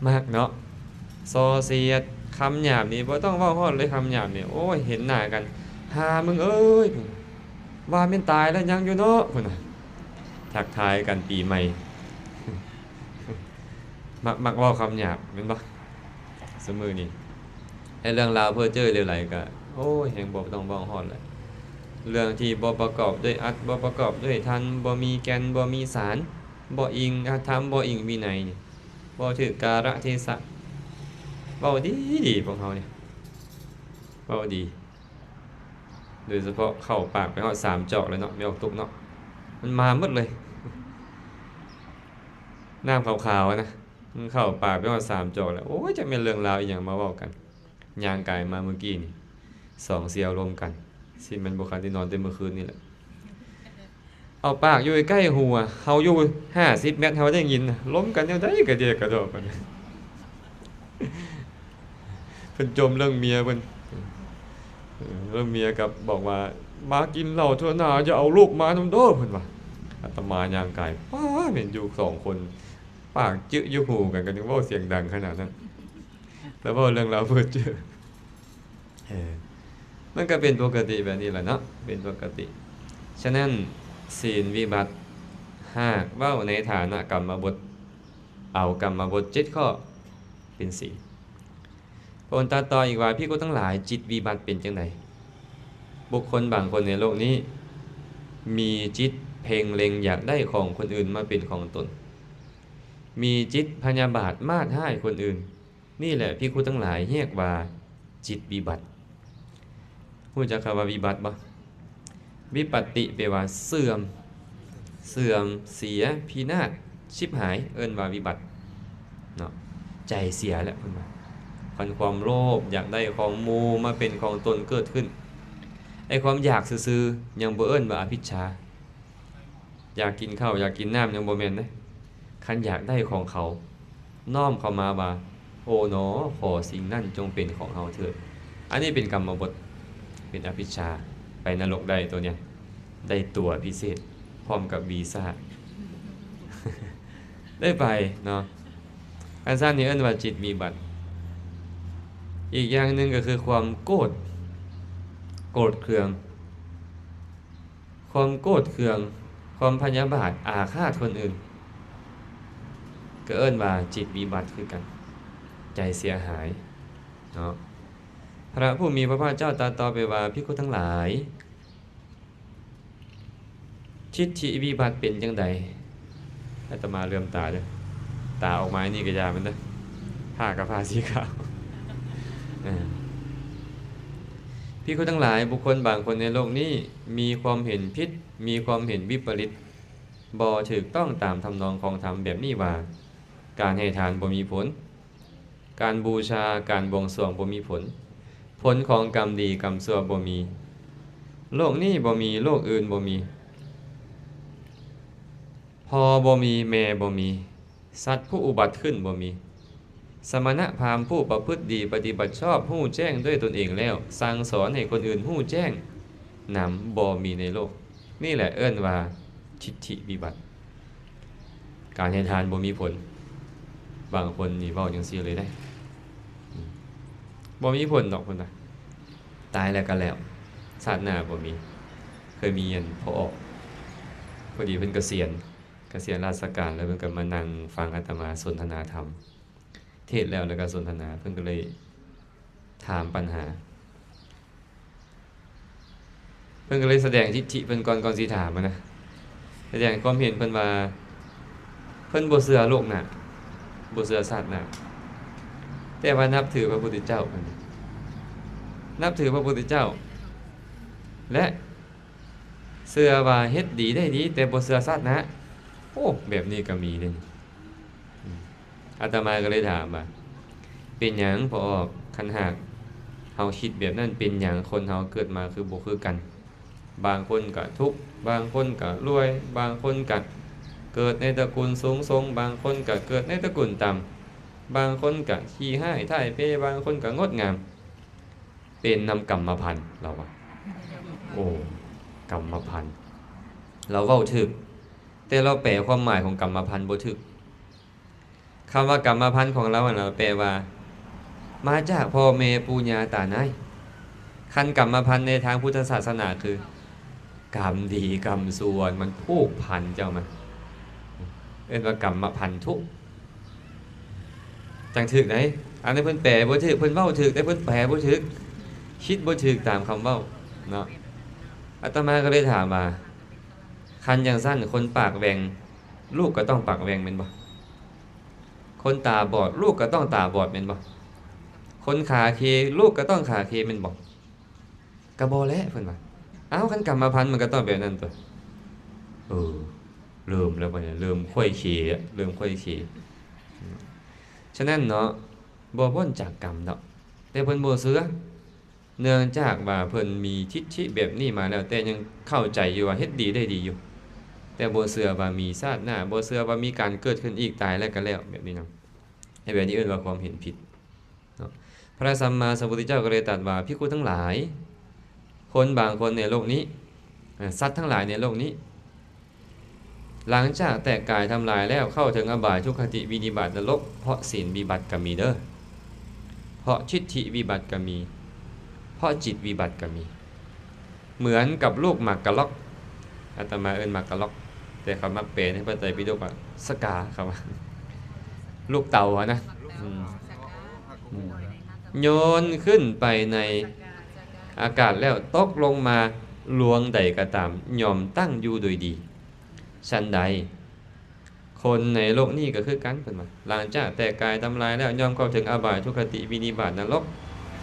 ມັກເນາະ. ສ່ອສຽດ, ຄຳຫຍາບນີ້ບໍ່ຕ້ອງເວົ້າຮອດເລີຍ, ຄຳຫຍາບນີ້ ໂອ້ຍ ເຫັນໜ້າກັນ ຫາມຶງເອີຍ ວ່າແມ່ນຕາຍແລ້ວຍັງຢູ່ເນາະ ພຸ້ນນະ. ທັກທາຍກັນປີໃໝ່ ມັກ ມັກເວົ້າຄຳຫຍາບແມ່ນບໍ່? ຊຸມື້ນີ້ ແລະ ເລື່ອງລາວເພີ້ເຈີເຫຼວໄຫຼກໍ ໂອ້ຍ ແຮງບໍ່ຕ້ອງເວົ້າຮອດແຫຼະ. ເລື່ອງທີ່ບໍ່ປະກອບດ້ວຍອັດ ບໍ່ປະກອບດ້ວຍທຳ ບໍ່ມີແກ່ນ ບໍ່ມີສານ ບໍ່ອີງຫຼັກທຳ ບໍ່ອີງວິໄນນີ້ ບໍ່ຖືກກາລະເທສະ ເວົ້າດີໆ ພວກເຮົານີ້ ເວົ້າດີ. ໂດຍສະເພາະເຂົ້າປາກໄປຮອດສາມຈອກແລ້ວເນາະ ແມ່ອອກຕຸກເນາະ ມັນມາໝົດເລີຍ ນ້ຳຂາວໆນະ ມັນເຂົ້າປາກໄປຮອດສາມຈອກແລ້ວ. ໂອ້ຍ ຈັກແມ່ນເລື່ອງລາວອີ່ຫຍັງມາເວົ້າກັນ. ຍ່າງກາຍມາມື້ກີ້ນີ້ ສອງສ່ຽວລົມກັນ ຊິແມ່ນບໍ່ຄັນໄດ້ນອນແຕ່ມື້ຄືນນີ້ແຫຼະ. ເອົາປາກຢູ່ໃກ້ໆຫູ ເຮົາຢູ່ຫ້າສິບແມັດ ເຮົາໄດ້ຍິນ ລົມກັນແນວໃດກະເດຍກະດອກກັນ. ເພິ່ນຈົ່ມເລື່ອງເມຍເພິ່ນ ເອີ ເລື່ອງເມຍກໍບອກວ່າ ມາກິນເຫຼົ້າເທື່ອໜ້າຢ່າເອົາລູກມານຳເດີ ເພິ່ນວ່າ. ອາດຕະມາຍ່າງກາຍ ປ້າ ແມ່ນຢູ່ສອງຄົນ ປາກຈຶຢູ່ຫູກັນ ກໍຍັງເວົ້າສຽງດັງຂະໜາດນັ້ນ ແລ້ວເວົ້າເລື່ອງລາວເພີ້ເຈີ. ເອີ ມັນກໍເປັນປົກກະຕິແບບນີ້ແຫຼະເນາະ ເປັນປົກກະຕິ. ສະນັ້ນ ສິນວິບັດ ຫາກເວົ້າໃນຖານະກຳມະບົດ ເອົາກຳມະບົດເຈັດຂໍ້ເປັນສິນ. ພະອົງຕັດຕໍ່ອີກວ່າ ພິກຂຸທັງຫຼາຍ, ຈິດວິບັດເປັນຈັ່ງໃດ? ບຸກຄົນບາງຄົນໃນໂລກນີ້ ມີຈິດເພັງເລັງຢາກໄດ້ຂອງຄົນອື່ນມາເປັນຂອງຕົນ, ມີຈິດພະຍາບາດມາດຮ້າຍຄົນອື່ນ. ນີ້ແຫຼະພິກຂຸທັງຫຼາຍຮຽກວ່າຈິດວິບັດ. ຮູ້ຈັກຄຳວ່າວິບັດບໍ່? ວິປັດຕິແປວ່າເສື່ອມ, ເສື່ອມ, ເສຍ, ພິນາດ, ຊິບຫາຍ, ເອີ້ນວ່າວິບັດເນາະ. ໃຈເສຍແຫຼະເພິ່ນວ່າ. ຄັນຄວາມໂລບຢາກໄດ້ຂອງໝູ່ມາເປັນຂອງຕົນເກີດຂຶ້ນ, ໄອ້ຄວາມຢາກຊື່ໆ ຍັງບໍ່ເອີ້ນວ່າອະວິດຊາ. ຢາກກິນເຂົ້າຢາກກິນນ້ຳຍັງບໍ່ແມ່ນເດ້. ຄັນຢາກໄດ້ຂອງເຂົາ ນ້ອມເຂົ້າມາວ່າ ໂອໜໍ ຂໍສິ່ງນັ້ນຈົ່ງເປັນຂອງເຮົາເຖີດ. ອັນນີ້ເປັນກຳມະບົດ ເປັນອະວິດຊາ. ໄປນະລົກໄດ້ໂຕນີ້ ໄດ້ຕົວພິເສດ ພ້ອມກັບວີຊາ ໄດ້ໄປເນາະ. ອັນຊັ້ນນີ້ເອີ້ນວ່າຈິດວິບັດ. ອີກຢ່າງໜຶ່ງກໍຄືຄວາມໂກດ ໂກດເຄືອງ. ຄວາມໂກດເຄືອງ, ຄວາມພະຍາບາດ, ອາຄາດຄົນອື່ນ ກໍເອີ້ນວ່າຈິດວິບັດຄືກັນ, ໃຈເສຍຫາຍເນາະ. ພະຜູ້ມີພະພາກເຈົ້າຕັດຕໍ່ໄປວ່າ, ພິກຂຸທັງຫຼາຍ, ທິດຖິວິບັດເປັນຈັ່ງໃດ? ອາດຕະມາເຫຼືອມຕາເດີ້, ຕາອອກມານີ້ກໍຢ່າມັນເດີ້, ຜ້າກໍຜ້າສີຂາວ. ເອີ ພິກຂຸທັງຫຼາຍ, ບຸກຄົນບາງຄົນໃນໂລກນີ້ມີຄວາມເຫັນຜິດ, ມີຄວາມເຫັນວິປະລິດ, ບໍ່ຖືກຕ້ອງຕາມທຳນອງຂອງທຳແບບນີ້ວ່າ, ການໃຫ້ທານບໍ່ມີຜົນ, ການບູຊາ, ການບວງສວງບໍ່ມີຜົນ, ຜົນຂອງກຳດີກຳຊົ່ວບໍ່ມີ, ໂລກນີ້ບໍ່ມີ, ໂລກອື່ນບໍ່ມີ, ພໍ່ບໍ່ມີ, ແມ່ບໍ່ມີ, ສັດຜູ້ອຸບັດຂຶ້ນບໍ່ມີ. ສະມະນະພາມຜູ້ປະພຶດດີປະຕິບັດຊອບຮູ້ແຈ້ງດ້ວຍຕົນເອງແລ້ວ ສັ່ງສອນໃຫ້ຄົນອື່ນຮູ້ແຈ້ງນຳບໍ່ມີໃນໂລກ. ນີ້ແຫຼະເອີ້ນວ່າທິດຖິວິບັດ. ການໃຫ້ທານບໍ່ມີຜົນ. ບາງຄົນນີ້ເວົ້າຈັ່ງຊີ້ເລີຍເດ້. ອືມ ບໍ່ມີຜົນດອກເພິ່ນວ່າ. ຕາຍແລ້ວກໍແລ້ວ. ຊາດໜ້າບໍ່ມີ. ເຄີຍມີອັນພໍ່ອອກ ພໍດີເພິ່ນກະສຽນ ກະສຽນລາຊະການແລ້ວ ເພິ່ນກໍມານັ່ງຟັງອາດຕະມາສົນທະນາທຳ, ເທດແລ້ວ ແລ້ວກໍສົນທະນາ, ເພິ່ນກໍເລີຍຖາມປັນຫາ, ເພິ່ນກໍເລີຍສະແດງທິດຖິເພິ່ນກ່ອນ, ກ່ອນຊິຖາມຫັ້ນນະ, ສະແດງຄວາມເຫັນເພິ່ນວ່າ ເພິ່ນບໍ່ເຊື່ອໂລກໜ້າ, ບໍ່ເຊື່ອຊາດໜ້າ, ແຕ່ວ່ານັບຖືພະພຸດທະເຈົ້າ, ເພິ່ນນັບຖືພະພຸດທະເຈົ້າ ແລະ ເຊື່ອວ່າເຮັດດີໄດ້ດີ ແຕ່ບໍ່ເຊື່ອຊາດໜ້າ. ໂອ້ ແບບນີ້ກໍມີເດ້. ອາດຕະມາກໍເລີຍຖາມວ່າ ເປັນຫຍັງພໍ່ອອກ? ຄັນຫາກເຮົາຄິດແບບນັ້ນ ເປັນຫຍັງຄົນເຮົາເກີດມາຄືບໍ່ຄືກັນ? ບາງຄົນກໍທຸກ, ບາງຄົນກໍລວຍ, ບາງຄົນກໍເກີດໃນຕະກຸນສູງສົ່ງ, ບາງຄົນກໍເກີດໃນຕະກຸນຕ່ຳ, ບາງຄົນກໍຂີ້ຮ້າຍທ້າຍເປ, ບາງຄົນກໍງົດງາມ. ເປັນນຳກຳມະພັນ ລາວວ່າ. ໂອ້ ກຳມະພັນ ລາວເວົ້າຖືກ, ແຕ່ລາວແປຄວາມໝາຍຂອງກຳມະພັນບໍ່ຖືກ. ຄຳວ່າກຳມະພັນຂອງລາວຫັ້ນນະ ແປວ່າ ມາຈາກພໍ່ແມ່ປູ່ຍ່າຕານາຍ. ຄັນກຳມະພັນໃນທາງພຸດທະສາສະໜາຄື ກຳດີກຳຊົ່ວມັນຜູກພັນເຈົ້າມາ ເອີ້ນວ່າກຳມະພັນທຸ ຈັ່ງຖືກໃດ໋. ອັນນັ້ນເພິ່ນແປບໍ່ຖືກ ເພິ່ນເວົ້າຖືກ ແຕ່ເພິ່ນແປບໍ່ຖືກ ຄິດບໍ່ຖືກຕາມຄຳເວົ້າເນາະ. ອາດຕະມາກໍເລີຍຖາມວ່າ ຄັນຈັ່ງຊັ້ນ ຄົນປາກແຫວ່ງ ລູກກໍຕ້ອງປາກແຫວ່ງແມ່ນບໍ່? ຄົນຕາບອດ ລູກກໍຕ້ອງຕາບອດແມ່ນບໍ່? ຄົນຂາເຂ ລູກກໍຕ້ອງຂາເຂແມ່ນບໍ່? ກະບໍ່ແຫຼະ ເພິ່ນວ່າ. ອ້າວ ຄັນກຳມະພັນມັນກະຕ້ອງແບບນັ້ນຕົວະ. ເອີ ເລີ່ມແລ້ວບັດນີ້ ເລີ່ມໄຂວ້ເຂ ເລີ່ມໄຂວ້ເຂ. ສະນັ້ນເນາະ ບໍ່ພົ້ນຈາກກຳດອກ ແຕ່ເພິ່ນບໍ່ເຊື່ອ ເນື່ອງຈາກວ່າເພິ່ນມີທິດຖິແບບນີ້ມາແລ້ວ ແຕ່ຍັງເຂົ້າໃຈຢູ່ວ່າເຮັດດີໄດ້ດີຢູ່ ແຕ່ບໍ່ເຊື່ອວ່າມີຊາດໜ້າ ບໍ່ເຊື່ອວ່າມີການເກີດຂຶ້ນອີກ ຕາຍແລ້ວກະແລ້ວ ແບບນີ້ນະ. ເຮັດແບບນີ້ເອີ້ນວ່າຄວາມເຫັນຜິດ. ເນາະ ພະສຳມາສຳພຸດທະເຈົ້າກໍເລີຍຕັດວ່າ ພິກຂຸທັງຫຼາຍ ຄົນບາງຄົນໃນໂລກນີ້ ເອີ ສັດທັງຫຼາຍໃນໂລກນີ້ ຫຼັງຈາກແຕກກາຍທຳລາຍແລ້ວ ເຂົ້າເຖິງອະບາຍ ທຸກຄະຕິ ວິນິບາດ ນະລົກ ເພາະສິນວິບັດກໍມີເດີ ເພາະທິດຖິວິບັດກໍມີ ເພາະຈິດວິບັດກໍມີ. ເໝືອນກັບລູກໝາກກະລັອກ ອາດຕະມາເອີ້ນໝາກກະລັອກ ແຕ່ເຂົາມັກແປໃນພະໄຕປິດົກວ່າສະກາ ເຂົາວ່າ ລູກເຕົາຫັ້ນນະ ອືມ ອືມ ໂຍນຂຶ້ນໄປໃນອາກາດແລ້ວຕົກລົງມາລວງໃດກໍຕາມ ຍ່ອມຕັ້ງຢູ່ໂດຍດີ. ສັນໃດ ຄົນໃນໂລກນີ້ກໍຄືກັນ ເພິ່ນວ່າ ຫຼັງຈາກແຕກກາຍທຳລາຍແລ້ວ ຍ່ອມເຂົ້າເຖິງອະບາຍ ທຸກຄະຕິ ວິນິບາດ ນະລົກ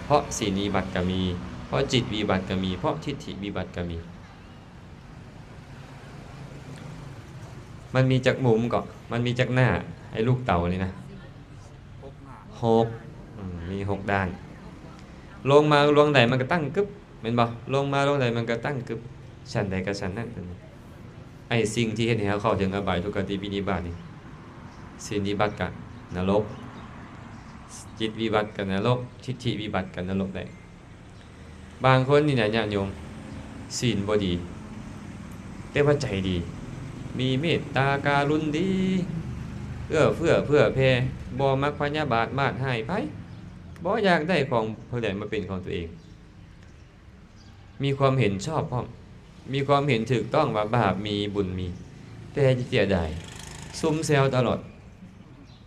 ເພາະສິນວິບັດກໍມີ ເພາະຈິດວິບັດກໍມີ ເພາະທິດຖິວິບັດກໍມີ. ມັນມີຈັກມຸມເກາະ? ມັນມີຈັກໜ້າ ໄອ້ລູກເຕົານີ້ນະ? ຫົກ ອືມ ມີຫົກດ້ານ. ລົງມາລວງໃດມັນກໍຕັ້ງກຶບ ແມ່ນບໍ່? ລົງມາລວງໃດມັນກໍຕັ້ງກຶບ. ຊັ້ນໃດກໍຊັ້ນນັ້ນ ເພິ່ນວ່າ. ໄອ້ສິ່ງທີ່ເຮັດໃຫ້ເຮົາເຂົ້າເຖິງອະບາຍ ທຸກຄະຕິ ວິນິບາດນີ້ ສິນວິບັດກະນະລົກ ຈິດວິບັດກະນະລົກ ທິດຖິວິບັດກະນະລົກໄດ້. ບາງຄົນນີ້ນະ ຍາດໂຍມ ສິນບໍ່ດີ ແຕ່ວ່າໃຈດີ ມີເມດຕາກະລຸນດີ ເອື້ອເຟື້ອເຜື່ອແຜ່ ບໍ່ມັກພະຍາບາດມາດຮ້າຍໃຜ ບໍ່ຢາກໄດ້ຂອງຜູ້ໃດມາເປັນຂອງຕົວເອງ. ມີຄວາມເຫັນຊອບພ້ອມ ມີຄວາມເຫັນຖືກຕ້ອງວ່າບາບມີບຸນມີ ແຕ່ເສຍດາຍ ຊຸມແຊວຕະຫຼອດ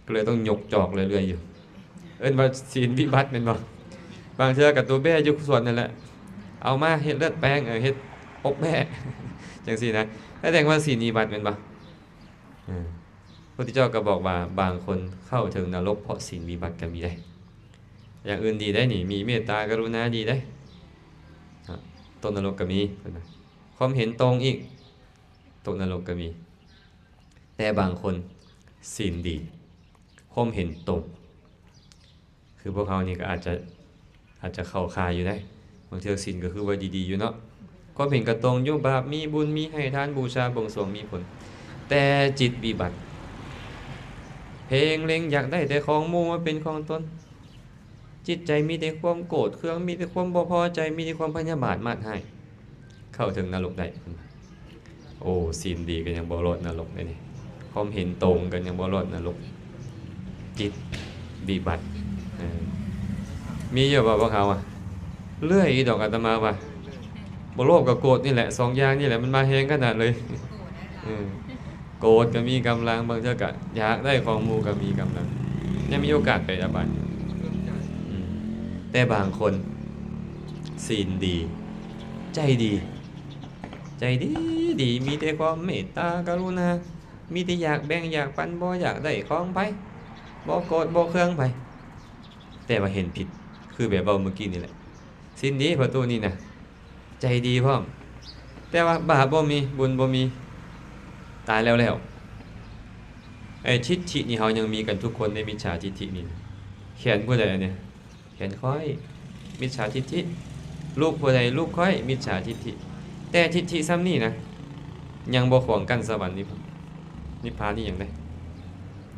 ກໍເລີຍຕ້ອງຍົກຈອກເລື້ອຍໆຢູ່ ເອີ້ນວ່າສິນວິບັດແມ່ນບໍ່? ບາງເທື່ອກໍຕົວແບ້ຢູ່ສວນນັ້ນແຫຼະ ເອົາມາເຮັດເລືອດແປງ ເອີ ເຮັດອົບແບ້ ຈັ່ງຊີ້ນະ ສະແດງວ່າສິນວິບັດແມ່ນບໍ່? ເອີ ພຸດທະເຈົ້າກໍບອກວ່າບາງຄົນເຂົ້າເຖິງນະລົກເພາະສິນວິບັດກໍມີໄດ໋. ຢ່າງອື່ນດີໄດ໋ນີ້ ມີເມດຕາກະລຸນາດີໄດ໋ ເນາະ ຕົກນະລົກກໍມີ ເພິ່ນວ່າ ຄວາມເຫັນຕົງອີກ ຕົກນະລົກກໍມີ. ແຕ່ບາງຄົນສິນດີ ຄວາມເຫັນຕົງ ຄືພວກເຮົານີ້ກໍອາດຈະ ອາດຈະເຂົ້າຂ່າຍຢູ່ໄດ໋ ບາງເທື່ອສິນກໍຄືວ່າດີໆຢູ່ເນາະ ຄວາມເຫັນກໍຕົງຢູ່ ບາບມີບຸນມີ ໃຫ້ທານບູຊາບົງສວງມີຜົນ ແຕ່ຈິດວິບັດ ເພງເລັງຢາກໄດ້ແຕ່ຂອງໝູ່ມາເປັນຂອງຕົນ ຈິດໃຈມີແຕ່ຄວາມໂກດເຄືອງ ມີແຕ່ຄວາມບໍ່ພໍໃຈ ມີແຕ່ຄວາມພະຍາບາດມາດຮ້າຍ ເຂົ້າເຖິງນະລົກໄດ້. ໂອ້ ສິນດີກໍຍັງບໍ່ລອດນະລົກເດ້ນີ້ ຄວາມເຫັນຕົງກໍຍັງບໍ່ລອດນະລົກ ຈິດວິບັດ ເອີ ມີຢູ່ບໍ່ພວກເຮົາອະ? ເລື້ອຍອີ່ດອກ ອາດຕະມາວ່າ ບໍ່ໂລບກັບໂກດນີ້ແຫຼະ ສອງຢ່າງນີ້ແຫຼະ ມັນມາແຮງຂະໜາດເລີຍ ເອີ ໂກດກໍມີກຳລັງ ບາງເທື່ອກໍຢາກໄດ້ຂອງໝູ່ກໍມີກຳລັງ ຍັງມີໂອກາດໄປອະບາຍ. ອືມ ແຕ່ບາງຄົນ ສິນດີ ໃຈດີ ໃຈດີດີ ມີແຕ່ຄວາມເມດຕາກະລຸນາ ມີແຕ່ຢາກແບ່ງຢາກປັນ ບໍ່ຢາກໄດ້ຂອງໃຜ ບໍ່ໂກດບໍ່ເຄືອງໃຜ ແຕ່ວ່າເຫັນຜິດ ຄືແບບເວົ້າມື້ກີ້ນີ້ແຫຼະ ສິນດີພໍ່ຕູ້ນີ້ນະ ໃຈດີພ້ອມ ແຕ່ວ່າບາບບໍ່ມີ ບຸນບໍ່ມີ ຕາຍແລ້ວໆ. ໄອ້ທິດຖິນີ້ເຮົາຍັງມີກັນທຸກຄົນໃນມິດສາທິດຖິນີ້ ແຂນຜູ້ໃດອັນນີ້? ແຂນຂ້ອຍ ມິດສາທິດຖິ ລູກຜູ້ໃດ? ລູກຂ້ອຍ ມິດສາທິດຖິ ແຕ່ທິດຖິຊ່ຳນີ້ນະ ຍັງບໍ່ຂວາງກັ້ນສະຫວັນນິບພານ ນິບພານນີ້ຫຍັງເດ້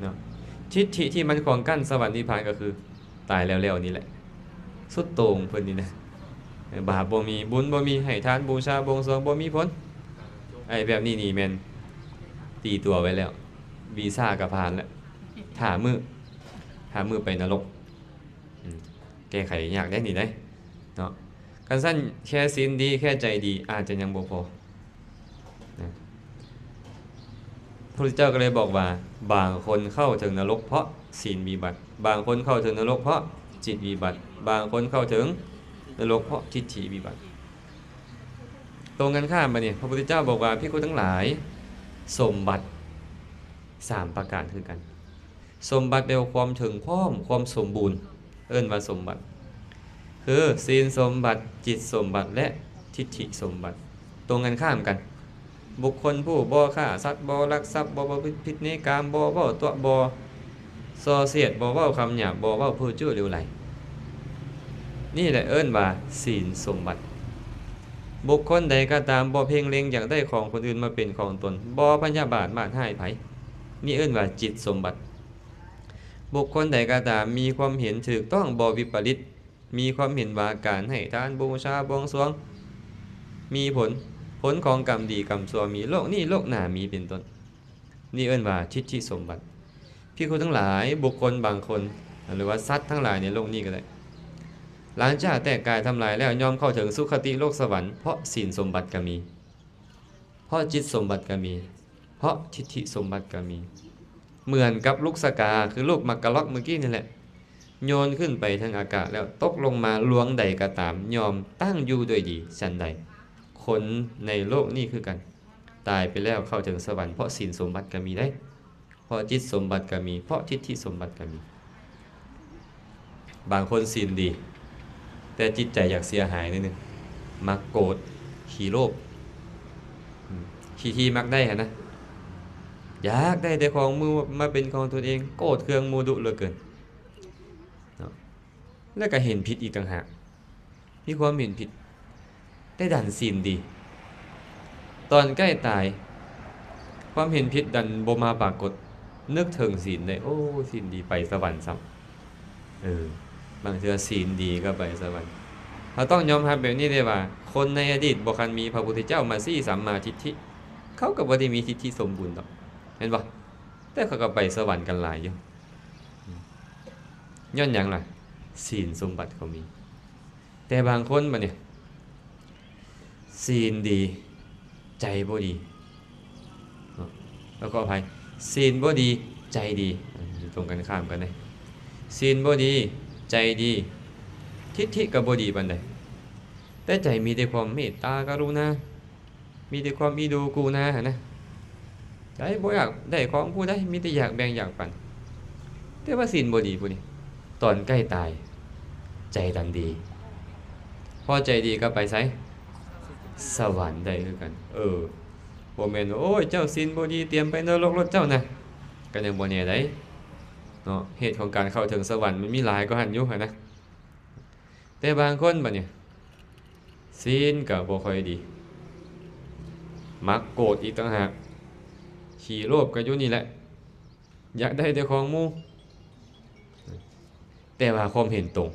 ເນາະ ທິດຖິທີ່ມັນຂວາງກັ້ນສະຫວັນນິບພານກໍຄື ຕາຍແລ້ວໆນີ້ແຫຼະ ສຸດໂຕ່ງເພິ່ນນີ້ນະ ບາບບໍ່ມີ ບຸນບໍ່ມີ ໃຫ້ທານບູຊາບົງສວງບໍ່ມີຜົນ ໄອ້ແບບນີ້ນີ້ແມ່ນຕີຕົວໄວ້ແລ້ວ ວີຊາກໍຜ່ານແລ້ວ ຖ້າມື້ ຖ້າມື້ໄປນະລົກ ອືມ ແກ້ໄຂຍາກໄດ໋ນີ້ເດ້ເນາະ. ຄັນຊັ້ນແຄ່ສິນດີ ແຄ່ໃຈດີ ອາດຈະຍັງບໍ່ພໍ ພະພຸດທະເຈົ້າກໍເລີຍບອກວ່າ ບາງຄົນເຂົ້າເຖິງນະລົກເພາະສີນວິບັດ, ບາງຄົນເຂົ້າເຖິງນະລົກເພາະຈິດວິບັດ, ບາງຄົນເຂົ້າເຖິງນະລົກເພາະທິດຖິວິບັດ. ຕົງກັນຂ້າມບາດນີ້ ພະພຸດທະເຈົ້າບອກວ່າ ພິກຂຸທັງຫຼາຍ, ສົມບັດສາມປະການຄືກັນ. ສົມບັດແປວ່າຄວາມເຖິງພ້ອມ, ຄວາມສົມບູນ, ເອີ້ນວ່າສົມບັດ ຄື ສີນສົມບັດ, ຈິດສົມບັດ ແລະ ທິດຖິສົມບັດ. ຕົງກັນຂ້າມກັນ, ບຸກຄົນຜູ້ບໍ່ຂ້າສັດ, ບໍ່ລັກຊັບ, ບໍ່ປະພຶດຜິດໃນກາມ, ບໍ່ເວົ້າຕົວະ, ບໍ່ສໍ້ສຽດ, ບໍ່ເວົ້າຄຳຫຍາບ, ບໍ່ເວົ້າເພີ້ເຈີ້ເຫຼວໄຫຼ. ນີ້ແຫຼະເອີ້ນວ່າສີນສົມບັດ. ບຸກຄົນໃດກໍຕາມບໍ່ເພັ່ງເລັງຢາກໄດ້ຂອງຄົນອື່ນມາເປັນຂອງຕົນ, ບໍ່ພະຍາບາດມາດຮ້າຍໃຜ, ນີ້ເອີ້ນວ່າຈິດສົມບັດ. ບຸກຄົນໃດກໍຕາມມີຄວາມເຫັນຖືກຕ້ອງ ບໍ່ວິປະລິດ, ມີຄວາມເຫັນວ່າການໃຫ້ທານ, ບູຊາ, ບວງສວງ ມີຜົນ, ຜົນຂອງກຳດີກຳຊົ່ວມີ, ໂລກນີ້ໂລກໜ້າມີ ເປັນຕົ້ນ. ນີ້ເອີ້ນວ່າທິດຖິສົມບັດ. ພິກຂຸທັງຫຼາຍ, ບຸກຄົນບາງຄົນ ຫຼືວ່າສັດທັງຫຼາຍໃນໂລກນີ້ກໍໄດ້, ຫຼັງຈາກແຕກກາຍທຳລາຍແລ້ວ ຍ່ອມເຂົ້າເຖິງສຸຄະຕິໂລກສະຫວັນ ເພາະສີນສົມບັດກໍມີ, ເພາະຈິດສົມບັດກໍມີ, ເພາະທິດຖິສົມບັດກໍມີ. ເໝືອນກັບລູກສະກາ ຄືລູກໝາກກະລັອກມື້ກີ້ນີ້ແຫຼະ, ໂຍນຂຶ້ນໄປເທິງອາກາດແລ້ວຕົກລົງມາລວງໃດກໍຕາມ ຍ່ອມຕັ້ງຢູ່ດ້ວຍດີ. ສັນໃດ ຄົນໃນໂລກນີ້ຄືກັນ, ຕາຍໄປແລ້ວເຂົ້າເຖິງສະຫວັນ ເພາະສີນສົມບັດກໍມີເດ້, ເພາະຈິດສົມບັດກໍມີ, ເພາະທິດຖິສົມບັດກໍມີ. ບາງຄົນສີນດີ ແຕ່ຈິດໃຈຢາກເສຍຫາຍໜ້ອຍໜຶ່ງ, ມັກໂກດ, ຂີ້ໂລບ, ອືມ, ຂີ້ທີ່ມັກໄດ້ຫັ້ນນະ, ຢາກໄດ້ແຕ່ຂອງໝູ່ມາເປັນຂອງຕົນເອງ, ໂກດເຄືອງໝູ່ດຸເຫຼືອເກີນເນາະ, ແລ້ວກໍເຫັນຜິດອີກຕ່າງຫາກ. ມີຄວາມເຫັນຜິດ ແຕ່ດັນສີນດີ. ຕອນໃກ້ຕາຍ ຄວາມເຫັນຜິດດັນບໍ່ມາປາກົດ, ນຶກເຖິງສີນໄດ້, ໂອ້ ສີນດີໄປສະຫວັນຊ້ຳ. ເອີ ບາງເທື່ອສີນດີກໍໄປສະຫວັນ. ເຮົາຕ້ອງຍອມຮັບແບບນີ້ເດ້ວ່າ ຄົນໃນອະດີດບໍ່ຄັນມີພະພຸດທະເຈົ້າມາຊີ້ສຳມາທິດຖິ, ເຂົາກໍບໍ່ໄດ້ມີທິດຖິສົມບູນດອກ, ແມ່ນບໍ່? ແຕ່ເຂົາກໍໄປສະຫວັນກັນຫຼາຍຢູ່. ຍ້ອນຫຍັງລະ? ສີນສົມບັດເຂົາມີ. ແຕ່ບາງຄົນບາດນີ້ ສີນດີ ໃຈບໍ່ດີເນາະ, ແລ້ວກໍອະໄພ, ສີນບໍ່ດີ ໃຈດີ, ຢູ່ຕົງກັນຂ້າມກັນເດ້. ສີນບໍ່ດີ ໃຈດີ, ທິດຖິກໍບໍ່ດີປານໃດ, ແຕ່ໃຈມີແຕ່ຄວາມເມດຕາກະລຸນາ. ມີແຕ່ຄວາມອີດູກູນາຫັ້ນນະ, ໃຈບໍ່ຢາກໄດ້ຂອງຜູ້ໃດ, ມີແຕ່ຢາກແບ່ງຢາກປັນ. ແຕ່ວ່າສິນບໍ່ດີຜູ້ນີ້, ຕອນໃກ້ຕາຍ ໃຈດັນດີ, ພໍໃຈດີກໍໄປໃສ? ສະຫວັນໄດ້ຄືກັນ. ເອີ ບໍ່ແມ່ນວ່າ ໂອ້ຍ ເຈົ້າສິນບໍ່ດີ ຕຽມໄປນະລົກໂລດເຈົ້ານະ, ກໍຍັງບໍ່ແນ່ໃດເນາະ. ເຫດຂອງການເຂົ້າເຖິງສະຫວັນມັນມີຫຼາຍກວ່າຫັ້ນຢູ່ຫັ້ນນະ. ແຕ່ບາງຄົນບາດນີ້ ສິນກໍບໍ່ຄ່ອຍດີ, ມັກໂກດອີກຕ່າງຫາກ, ຂີ້ໂລບກໍຢູ່ນີ້ແຫຼະ, ຢາກໄດ້ແຕ່ຂອງໝູ່. ແຕ່ວ່າຄວາມເຫັນຕົງ,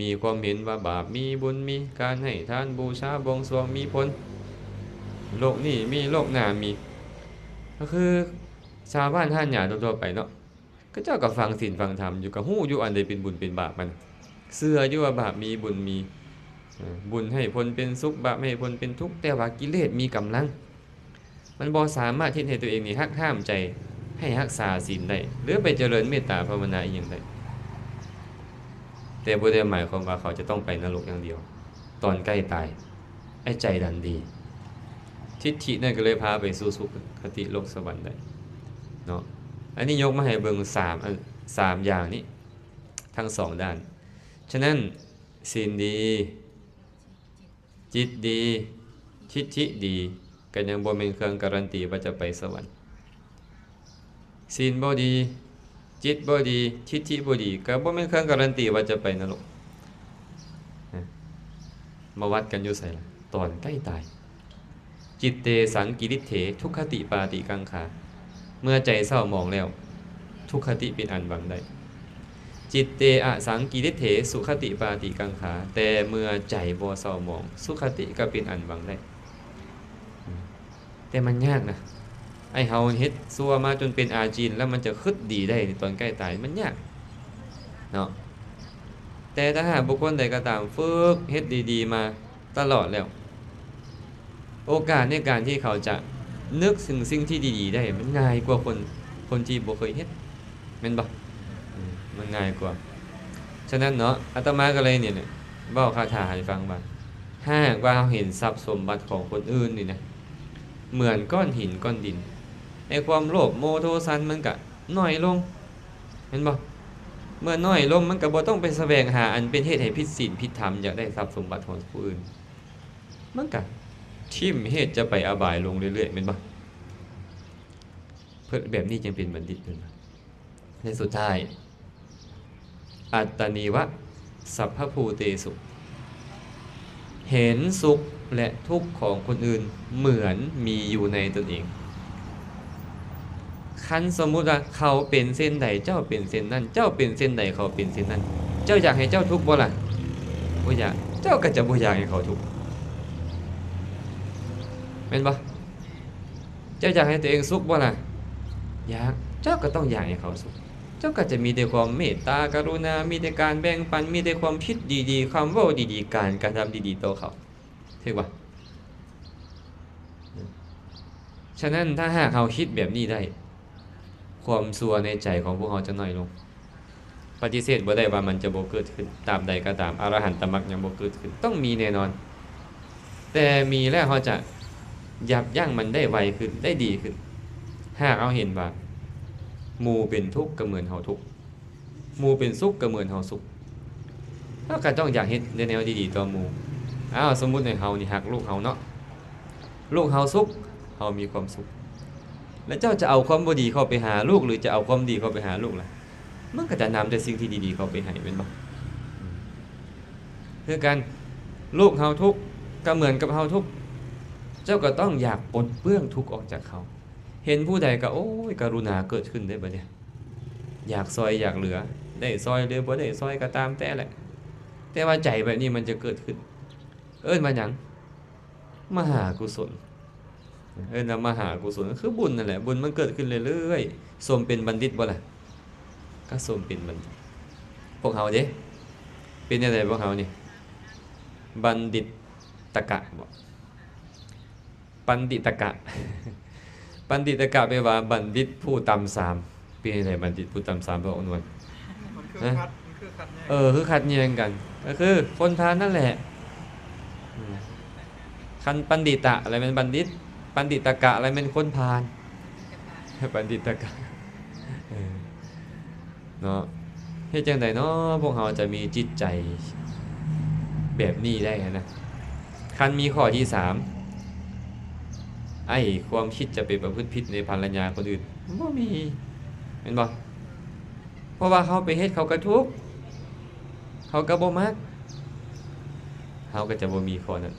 ມີຄວາມເຫັນວ່າບາບມີບຸນມີ, ການໃຫ້ທານ, ບູຊາ, ບວງສວງມີຜົນ, ໂລກນີ້ມີ, ໂລກໜ້າມີ, ກໍຄືຊາວບ້ານຮ້ານຫຍ້າທົ່ວໆໄປເນາະ. ເຂົາເຈົ້າກໍຟັງສິນຟັງທຳຢູ່, ກໍຮູ້ຢູ່ອັນໃດເປັນບຸນເປັນບາບມັນ, ເຊື່ອຢູ່ວ່າບາບມີບຸນມີ, ເອີ ບຸນໃຫ້ຜົນເປັນສຸກ, ບາບໃຫ້ຜົນເປັນທຸກ, ແຕ່ວ່າກິເລດມີກຳລັງ, ມັນບໍ່ສາມາດເຮັດໃຫ້ຕົວເອງນີ້ຫັກຫ້າມໃຈໃຫ້ຮັກສາສິນໄດ້ ຫຼື ໄປຈະເລີນເມດຕາພາວະນາອີ່ຫຍັງໄດ້. ແຕ່ບໍ່ໄດ້ໝາຍຄວາມວ່າເຂົາຈະຕ້ອງໄປນະລົກຢ່າງດຽວ ຕອນໃກ້ຕາຍ. ໃຫ້ໃຈດັນດີ, ທິດຖິນັ້ນກໍເລີຍພາໄປສູ່ສຸຄະຕິໂລກສະຫວັນໄດ້ເນາະ. ອັນນີ້ຍົກມາໃຫ້ເບິ່ງສາມ ອັນ ສາມຢ່າງນີ້ ທັງສອງດ້ານ. ສະນັ້ນ ສິນດີ, ຈິດດີ, ທິດຖິດີ ກໍຍັງບໍ່ແມ່ນເຄື່ອງກາຣັນຕີວ່າຈະໄປສະຫວັນ. ສິນບໍ່ດີ, ຈິດບໍ່ດີ, ທິດຖິບໍ່ດີ ກໍບໍ່ແມ່ນເຄື່ອງກາຣັນຕີວ່າຈະໄປນະລົກ. ມາວັດກັນຢູ່ໃສລະ? ຕອນໃກ້ຕາຍ. ຈິດເຕ ສັງກິລິດເຖ ທຸກຄະຕິປາຕິກັງຂາ, ເມື່ອໃຈເສົ້າໝອງແລ້ວ ທຸກຄະຕິເປັນອັນຫວັງໄດ້. ຈິດເຕ ອະສັງກິລິດເຖ ສຸຄະຕິປາຕິກັງຂາ, ແຕ່ເມື່ອໃຈບໍ່ເສົ້າໝອງ ສຸຄະຕິກໍເປັນອັນຫວັງໄດ້. ແຕ່ມັນຍາກນະ, ໄອ້ເຮົາເຮັດຊົ່ວມາຈົນເປັນອາຈີນ ແລ້ວມັນຈະຄຶດດີໄດ້ໃນຕອນໃກ້ຕາຍ ມັນຍາກເນາະ. ແຕ່ຖ້າຫາກບຸກຄົນໃດກໍຕາມຝຶກເຮັດດີໆມາຕະຫຼອດແລ້ວ, ໂອກາດໃນການທີ່ເຂົາຈະ ນຶກເຖິງສິ່ງທີ່ດີໆໄດ້ ມັນງ່າຍກວ່າຄົນ ຄົນທີ່ບໍ່ເຄີຍເຮັດ ແມ່ນບໍ່? ອືມ ມັນງ່າຍກວ່າ. ສະນັ້ນເນາະ ອາດຕະມາກໍເລີຍນີ້ແຫຼະ ເວົ້າຄາຖາໃຫ້ຟັງວ່າ ຖ້າຫາກວ່າເຮົາເຫັນຊັບສົມບັດຂອງຄົນອື່ນນີ້ນະ ເໝືອນກ້ອນຫີນກ້ອນດິນ ໄອ້ຄວາມໂລບໂມໂທສັນມັນກະໜ້ອຍລົງ ແມ່ນບໍ່? ເມື່ອໜ້ອຍລົງ ມັນກະບໍ່ຕ້ອງໄປສະແຫວງຫາອັນເປັນເຫດໃຫ້ຜິດສິນຜິດທຳ ຢາກໄດ້ຊັບສົມບັດຂອງຜູ້ອື່ນ ມັນກະຖິ້ມເຫດຈະໄປອະບາຍລົງເລື້ອຍໆ ແມ່ນບໍ່? ເພິ່ນ ແບບນີ້ຈຶ່ງເປັນບັນດິດ ເພິ່ນວ່າ. ແລະ ສຸດທ້າຍ ອັດຕານີວະ ສັບພະພູເຕສຸ ເຫັນສຸກ ແລະ ທຸກຂອງຄົນອື່ນເໝືອນມີຢູ່ໃນຕົນເອງ. ຄັນສົມມຸດວ່າເຂົາເປັນເຊັ່ນໃດ ເຈົ້າເປັນເຊັ່ນນັ້ນ, ເຈົ້າເປັນເຊັ່ນໃດ ເຂົາເປັນເຊັ່ນນັ້ນ, ເຈົ້າຢາກໃຫ້ເຈົ້າທຸກບໍ່ລະ? ບໍ່ຢາກ. ເຈົ້າກໍຈະບໍ່ຢາກໃຫ້ເຂົາທຸກ ແມ່ນບໍ່? ເຈົ້າຢາກໃຫ້ຕົວເອງສຸກບໍ່ລະ? ຢາກ. ເຈົ້າກໍຕ້ອງຢາກໃຫ້ເຂົາສຸກ. ເຈົ້າກໍຈະມີແຕ່ຄວາມເມດຕາກະລຸນາ, ມີແຕ່ການແບ່ງປັນ, ມີແຕ່ຄວາມຄິດດີໆ, ຄຳເວົ້າດີໆ, ການກະທຳດີໆຕໍ່ເຂົາ. ຖືກບໍ່? ສະນັ້ນ ຖ້າຫາກເຮົາຄິດແບບນີ້ໄດ້ ຄວາມຊົ່ວໃນໃຈຂອງພວກເຮົາຈະໜ້ອຍລົງ. ປະຕິເສດບໍ່ໄດ້ວ່າມັນຈະບໍ່ເກີດຂຶ້ນ. ຕາບໃດກໍຕາມ ອະລະຫັນຕະມັກຍັງບໍ່ເກີດຂຶ້ນ. ຕ້ອງມີແນ່ນອນ. ແຕ່ມີແລ້ວເຮົາຈະຢັບຢັ້ງມັນໄດ້ໄວຂຶ້ນ, ໄດ້ດີຂຶ້ນ. ຫາກເຮົາເຫັນວ່າໝູ່ເປັນທຸກກໍເໝືອນເຮົາທຸກ. ໝູ່ເປັນສຸກກໍເໝືອນເຮົາສຸກ. ເຮົາກໍຕ້ອງຢາກເຮັດແນວດີໆຕໍ່ໝູ່. ອ້າວ ສົມມຸດໃຫ້ເຮົານີ້ຮັກລູກເຮົາເນາະ. ລູກເຮົາສຸກ ເຮົາມີຄວາມສຸກ. ແລ້ວເຈົ້າຈະເອົາຄວາມບໍ່ດີເຂົ້າໄປຫາລູກ ຫຼື ຈະເອົາຄວາມດີເຂົ້າໄປຫາລູກລະ? ມັນກໍຈະນຳແຕ່ສິ່ງທີ່ດີໆເຂົ້າໄປໃຫ້ ແມ່ນບໍ່? ອືມ ຄືກັນ ລູກເຮົາທຸກກໍເໝືອນກັບເຮົາທຸກ. ເຈົ້າກໍຕ້ອງຢາກປົດເປື້ອງທຸກອອກຈາກເຂົາ. ເຫັນຜູ້ໃດກໍ ໂອ້ຍ ກະລຸນາເກີດຂຶ້ນເດ້ບັດນີ້. ຢາກຊ່ອຍຢາກເຫຼືອ, ໄດ້ຊ່ອຍຫຼືບໍ່ໄດ້ຊ່ອຍກໍຕາມແຕ່ແຫຼະ, ແຕ່ວ່າໃຈແບບນີ້ມັນຈະເກີດຂຶ້ນ. ເອີ້ນວ່າຫຍັງ? ມະຫາກຸສົນ. ເອີ້ນວ່າມະຫາກຸສົນ ກໍຄືບຸນນັ້ນແຫຼະ. ບຸນມັນເກີດຂຶ້ນເລື້ອຍໆ. ສົມເປັນບັນດິດບໍ່ລະ? ກໍສົມເປັນບັນດິດ. ພວກເຮົາເດ ເປັນຈັ່ງໃດພວກເຮົານີ້? ບັນດິດຕະກະບໍ? ບັນດິຕະກະ. ບັນດິຕະກະແປວ່າບັນດິດຜູ້ຕ່ຳຊາມ. ເປັນຈັ່ງໃດບັນດິດຜູ້ຕ່ຳຊາມ ພໍ່ອຳນວນ? ມັນຄື ຮະ? ຂັດ ມັນຄືຂັດແຍ່ງ. ເອີ ຄືຂັດແຍ່ງກັນ. ກໍຄືຄົນພານນັ້ນແຫຼະ. ອືມ ຄັນບັນດິຕະລະແມ່ນບັນດິດ, ບັນດິຕະກະລະແມ່ນຄົນພານ. ບັນດິຕະກະ. ເອີ ເນາະ ເຮັດຈັ່ງໃດເນາະ ພວກເຮົາຈະມີຈິດໃຈແບບນີ້ໄດ້ຫັ້ນນະ? ຄັນມີຂໍ້ທີສາມ ໄອ້ຄວາມຄິດຈະໄປປະພຶດຜິດໃນພັນລະຍາຄົນອື່ນ ບໍ່ມີ ແມ່ນບໍ່? ເພາະວ່າເຮົາໄປເຮັດ ເຂົາກໍທຸກ ເຂົາກໍບໍ່ມັກ ເຮົາກໍຈະບໍ່ມີຂໍ້ນັ້ນ.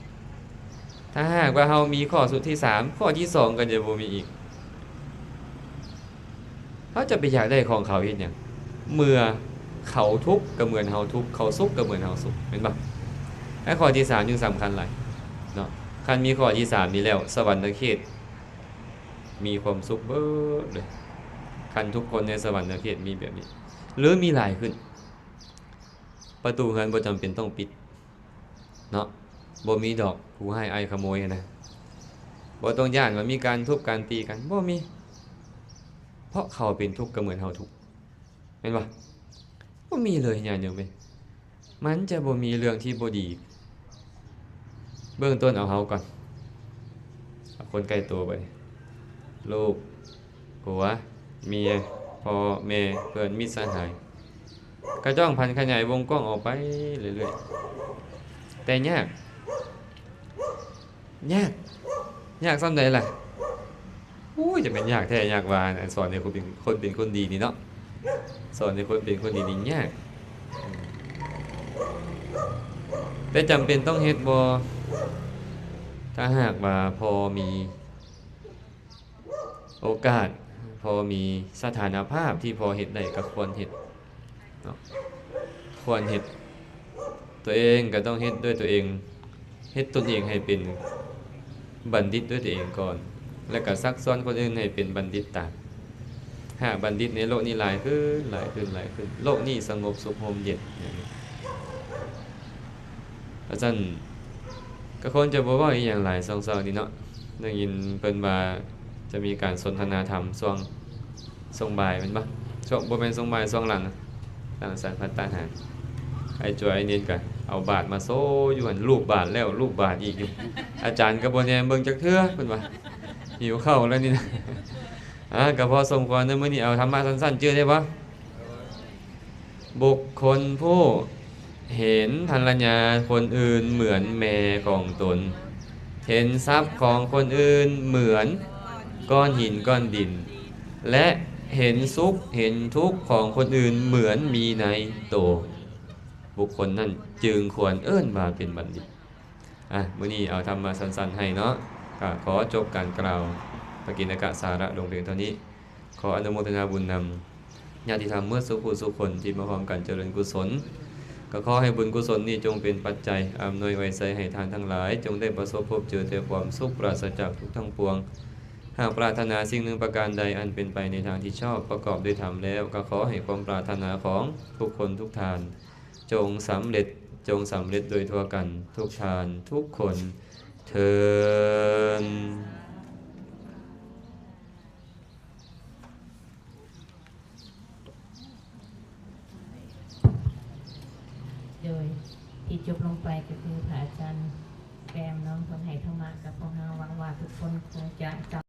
ຖ້າຫາກວ່າເຮົາມີຂໍ້ສຸດທີສາມ ຂໍ້ທີສອງກໍຈະບໍ່ມີອີກ. ເຮົາຈະໄປຢາກໄດ້ຂອງເຂົາເຮັດຫຍັງ? ເມື່ອເຂົາທຸກກໍເໝືອນເຮົາທຸກ, ເຂົາສຸກກໍເໝືອນເຮົາສຸກ ແມ່ນບໍ່? ແລະ ຂໍ້ທີສາມຈຶ່ງສຳຄັນຫຼາຍເນາະ. ຄັນມີຂໍ້ທີສາມນີ້ແລ້ວ ສະຫວັນນະເຂດມີຄວາມສຸກເບີດເລີຍ. ຄັນທຸກຄົນໃນສະຫວັນນະເຂດມີແບບນີ້ ຫຼື ມີຫຼາຍຂຶ້ນ ປະຕູເຮືອນບໍ່ຈຳເປັນຕ້ອງປິດເນາະ. ບໍ່ມີດອກຜູ້ຮ້າຍອ້າຍຂະໂມຍຫັ້ນນະ. ບໍ່ຕ້ອງຢ້ານວ່າມີການທຸບການຕີກັນ ບໍ່ມີ. ເພາະເຂົາເປັນທຸກກໍເໝືອນເຮົາທຸກ ແມ່ນບໍ່? ບໍ່ມີເລີຍ ຍາດໂຍມເອີຍ. ມັນຈະບໍ່ມີເລື່ອງທີ່ບໍ່ດີ. ເບື້ອງຕົ້ນເອົາເຮົາກ່ອນ ເອົາຄົນໃກ້ໂຕບັດນີ້ ລູກ ຜົວ ເມຍ ພໍ່ແມ່ ເພື່ອນມິດສະຫາຍ ກະຈ້ອງຜັນຂະຫຍາຍວົງກວ້າງອອກໄປເລື້ອຍໆ. ແຕ່ຍາກ ຍາກ ຍາກສ່ຳໃດລະ? ໂອ້ຍ ຈະແມ່ນຍາກແທ້ຍາກວ່າ ອັນສອນໃຫ້ຄົນເປັນ ຄົນເປັນຄົນດີນີ້ເນາະ ສອນໃຫ້ຄົນເປັນຄົນດີນີ້ຍາກ. ແຕ່ຈຳເປັນຕ້ອງເຮັດບໍ່? ຖ້າຫາກວ່າພໍມີໂອກາດ ພໍມີສະຖານະພາບທີ່ພໍເຮັດໄດ້ ກໍຄວນເຮັດເນາະ ຄວນເຮັດ. ຕົວເອງກໍຕ້ອງເຮັດດ້ວຍຕົວເອງ ເຮັດຕົນເອງໃຫ້ເປັນບັນດິດດ້ວຍຕົວເອງກ່ອນ ແລ້ວກໍຊັກຊວນຄົນອື່ນໃຫ້ເປັນບັນດິດຕາມ. ຫາກບັນດິດໃນໂລກນີ້ຫຼາຍຂຶ້ນ ຫຼາຍຂຶ້ນ ຫຼາຍຂຶ້ນ ໂລກນີ້ສະຫງົບສຸກໂຮມເຢັນ. ວ່າຊັ້ນ ກໍຄົງຈະບໍ່ເວົ້າອີ່ຫຍັງຫຼາຍຊ່ວງເຊົ້ານີ້ເນາະ. ໄດ້ຍິນເພິ່ນວ່າ ຈະມີການສົນທະນາທຳຊ່ວງ ຊ່ວງບ່າຍແມ່ນບໍ່? ຊ່ວງ ບໍ່ແມ່ນຊ່ວງບ່າຍ ຊ່ວງຫຼັງ ຫຼັງສັງຄະຕາຫານ ອ້າຍຈວຍ ອ້າຍນິດກະເອົາບາດມາໂຊຢູ່ຫັ້ນ ລູບບາດແລ້ວລູບບາດອີກຢູ່ ອາຈານກະບໍ່ແນມເບິ່ງຈັກເທື່ອ ເພິ່ນວ່າ ຫິວເຂົ້າແລ້ວນີ້ນະ. ອາ ກະພໍສົມຄວນເນາະ ມື້ນີ້ເອົາທຳມະສັ້ນໆ ຈື່ໄດ້ບໍ່? ບຸກຄົນຜູ້ເຫັນພັນລະຍາຄົນອື່ນເໝືອນແມ່ຂອງຕົນ, ເຫັນຊັບຂອງຄົນອື່ນເໝືອນກ້ອນຫີນກ້ອນດິນ ແລະ ເຫັນສຸກເຫັນທຸກຂອງຄົນອື່ນເໝືອນມີໃນໂຕ, ບຸກຄົນນັ້ນຈຶ່ງຄວນເອີ້ນວ່າເປັນບັນດິດ. ອາ ມື້ນີ້ເອົາທຳມະສັ້ນໆ ໃຫ້ເນາະ, ກະຂໍຈົບການກ່າວປະກິນນະກະສາລະລົງພຽງເທົ່ານີ້. ຂໍອະນຸໂມທະນາບຸນນຳ ຍາດຕິທຳເໝິດສູ່ຜູ້ສູ່ຄົນທີ່ມາຮ່ວມກັນຈະເລີນກຸສົນ. ກໍຂໍໃຫ້ບຸນກຸສົນນີ້ຈົ່ງເປັນປັດໄຈອຳນວຍອວຍໄຊໃຫ້ທ່ານທັງຫຼາຍ ຈົ່ງໄດ້ປະສົບພົບເຈີແຕ່ຄວາມສຸກປາສະຈາກທຸກທັງປວງ. ຫາກປາດຖະໜາສິ່ງໜຶ່ງປະການໃດອັນເປັນໄປໃນທາງທີ່ຊອບ ປະກອບດ້ວຍທຳແລ້ວ ກໍຂໍໃຫ້ຄວາມປາດຖະໜາຂອງທຸກຄົນທຸກທ່ານ ຈົ່ງສຳເລັດ, ຈົ່ງສຳເລັດໂດຍທົ່ວກັນ ທຸກທ່ານທຸກຄົນເທີ້ນ. ໂດຍທີ່ຈົບລົງໄປກໍຄືພະອາຈານແປມເນາະ ເພິ່ນໃຫ້ທຳມະກັບພວກເຮົາ. ຫວັງວ່າທຸກຄົນຄົງຈະ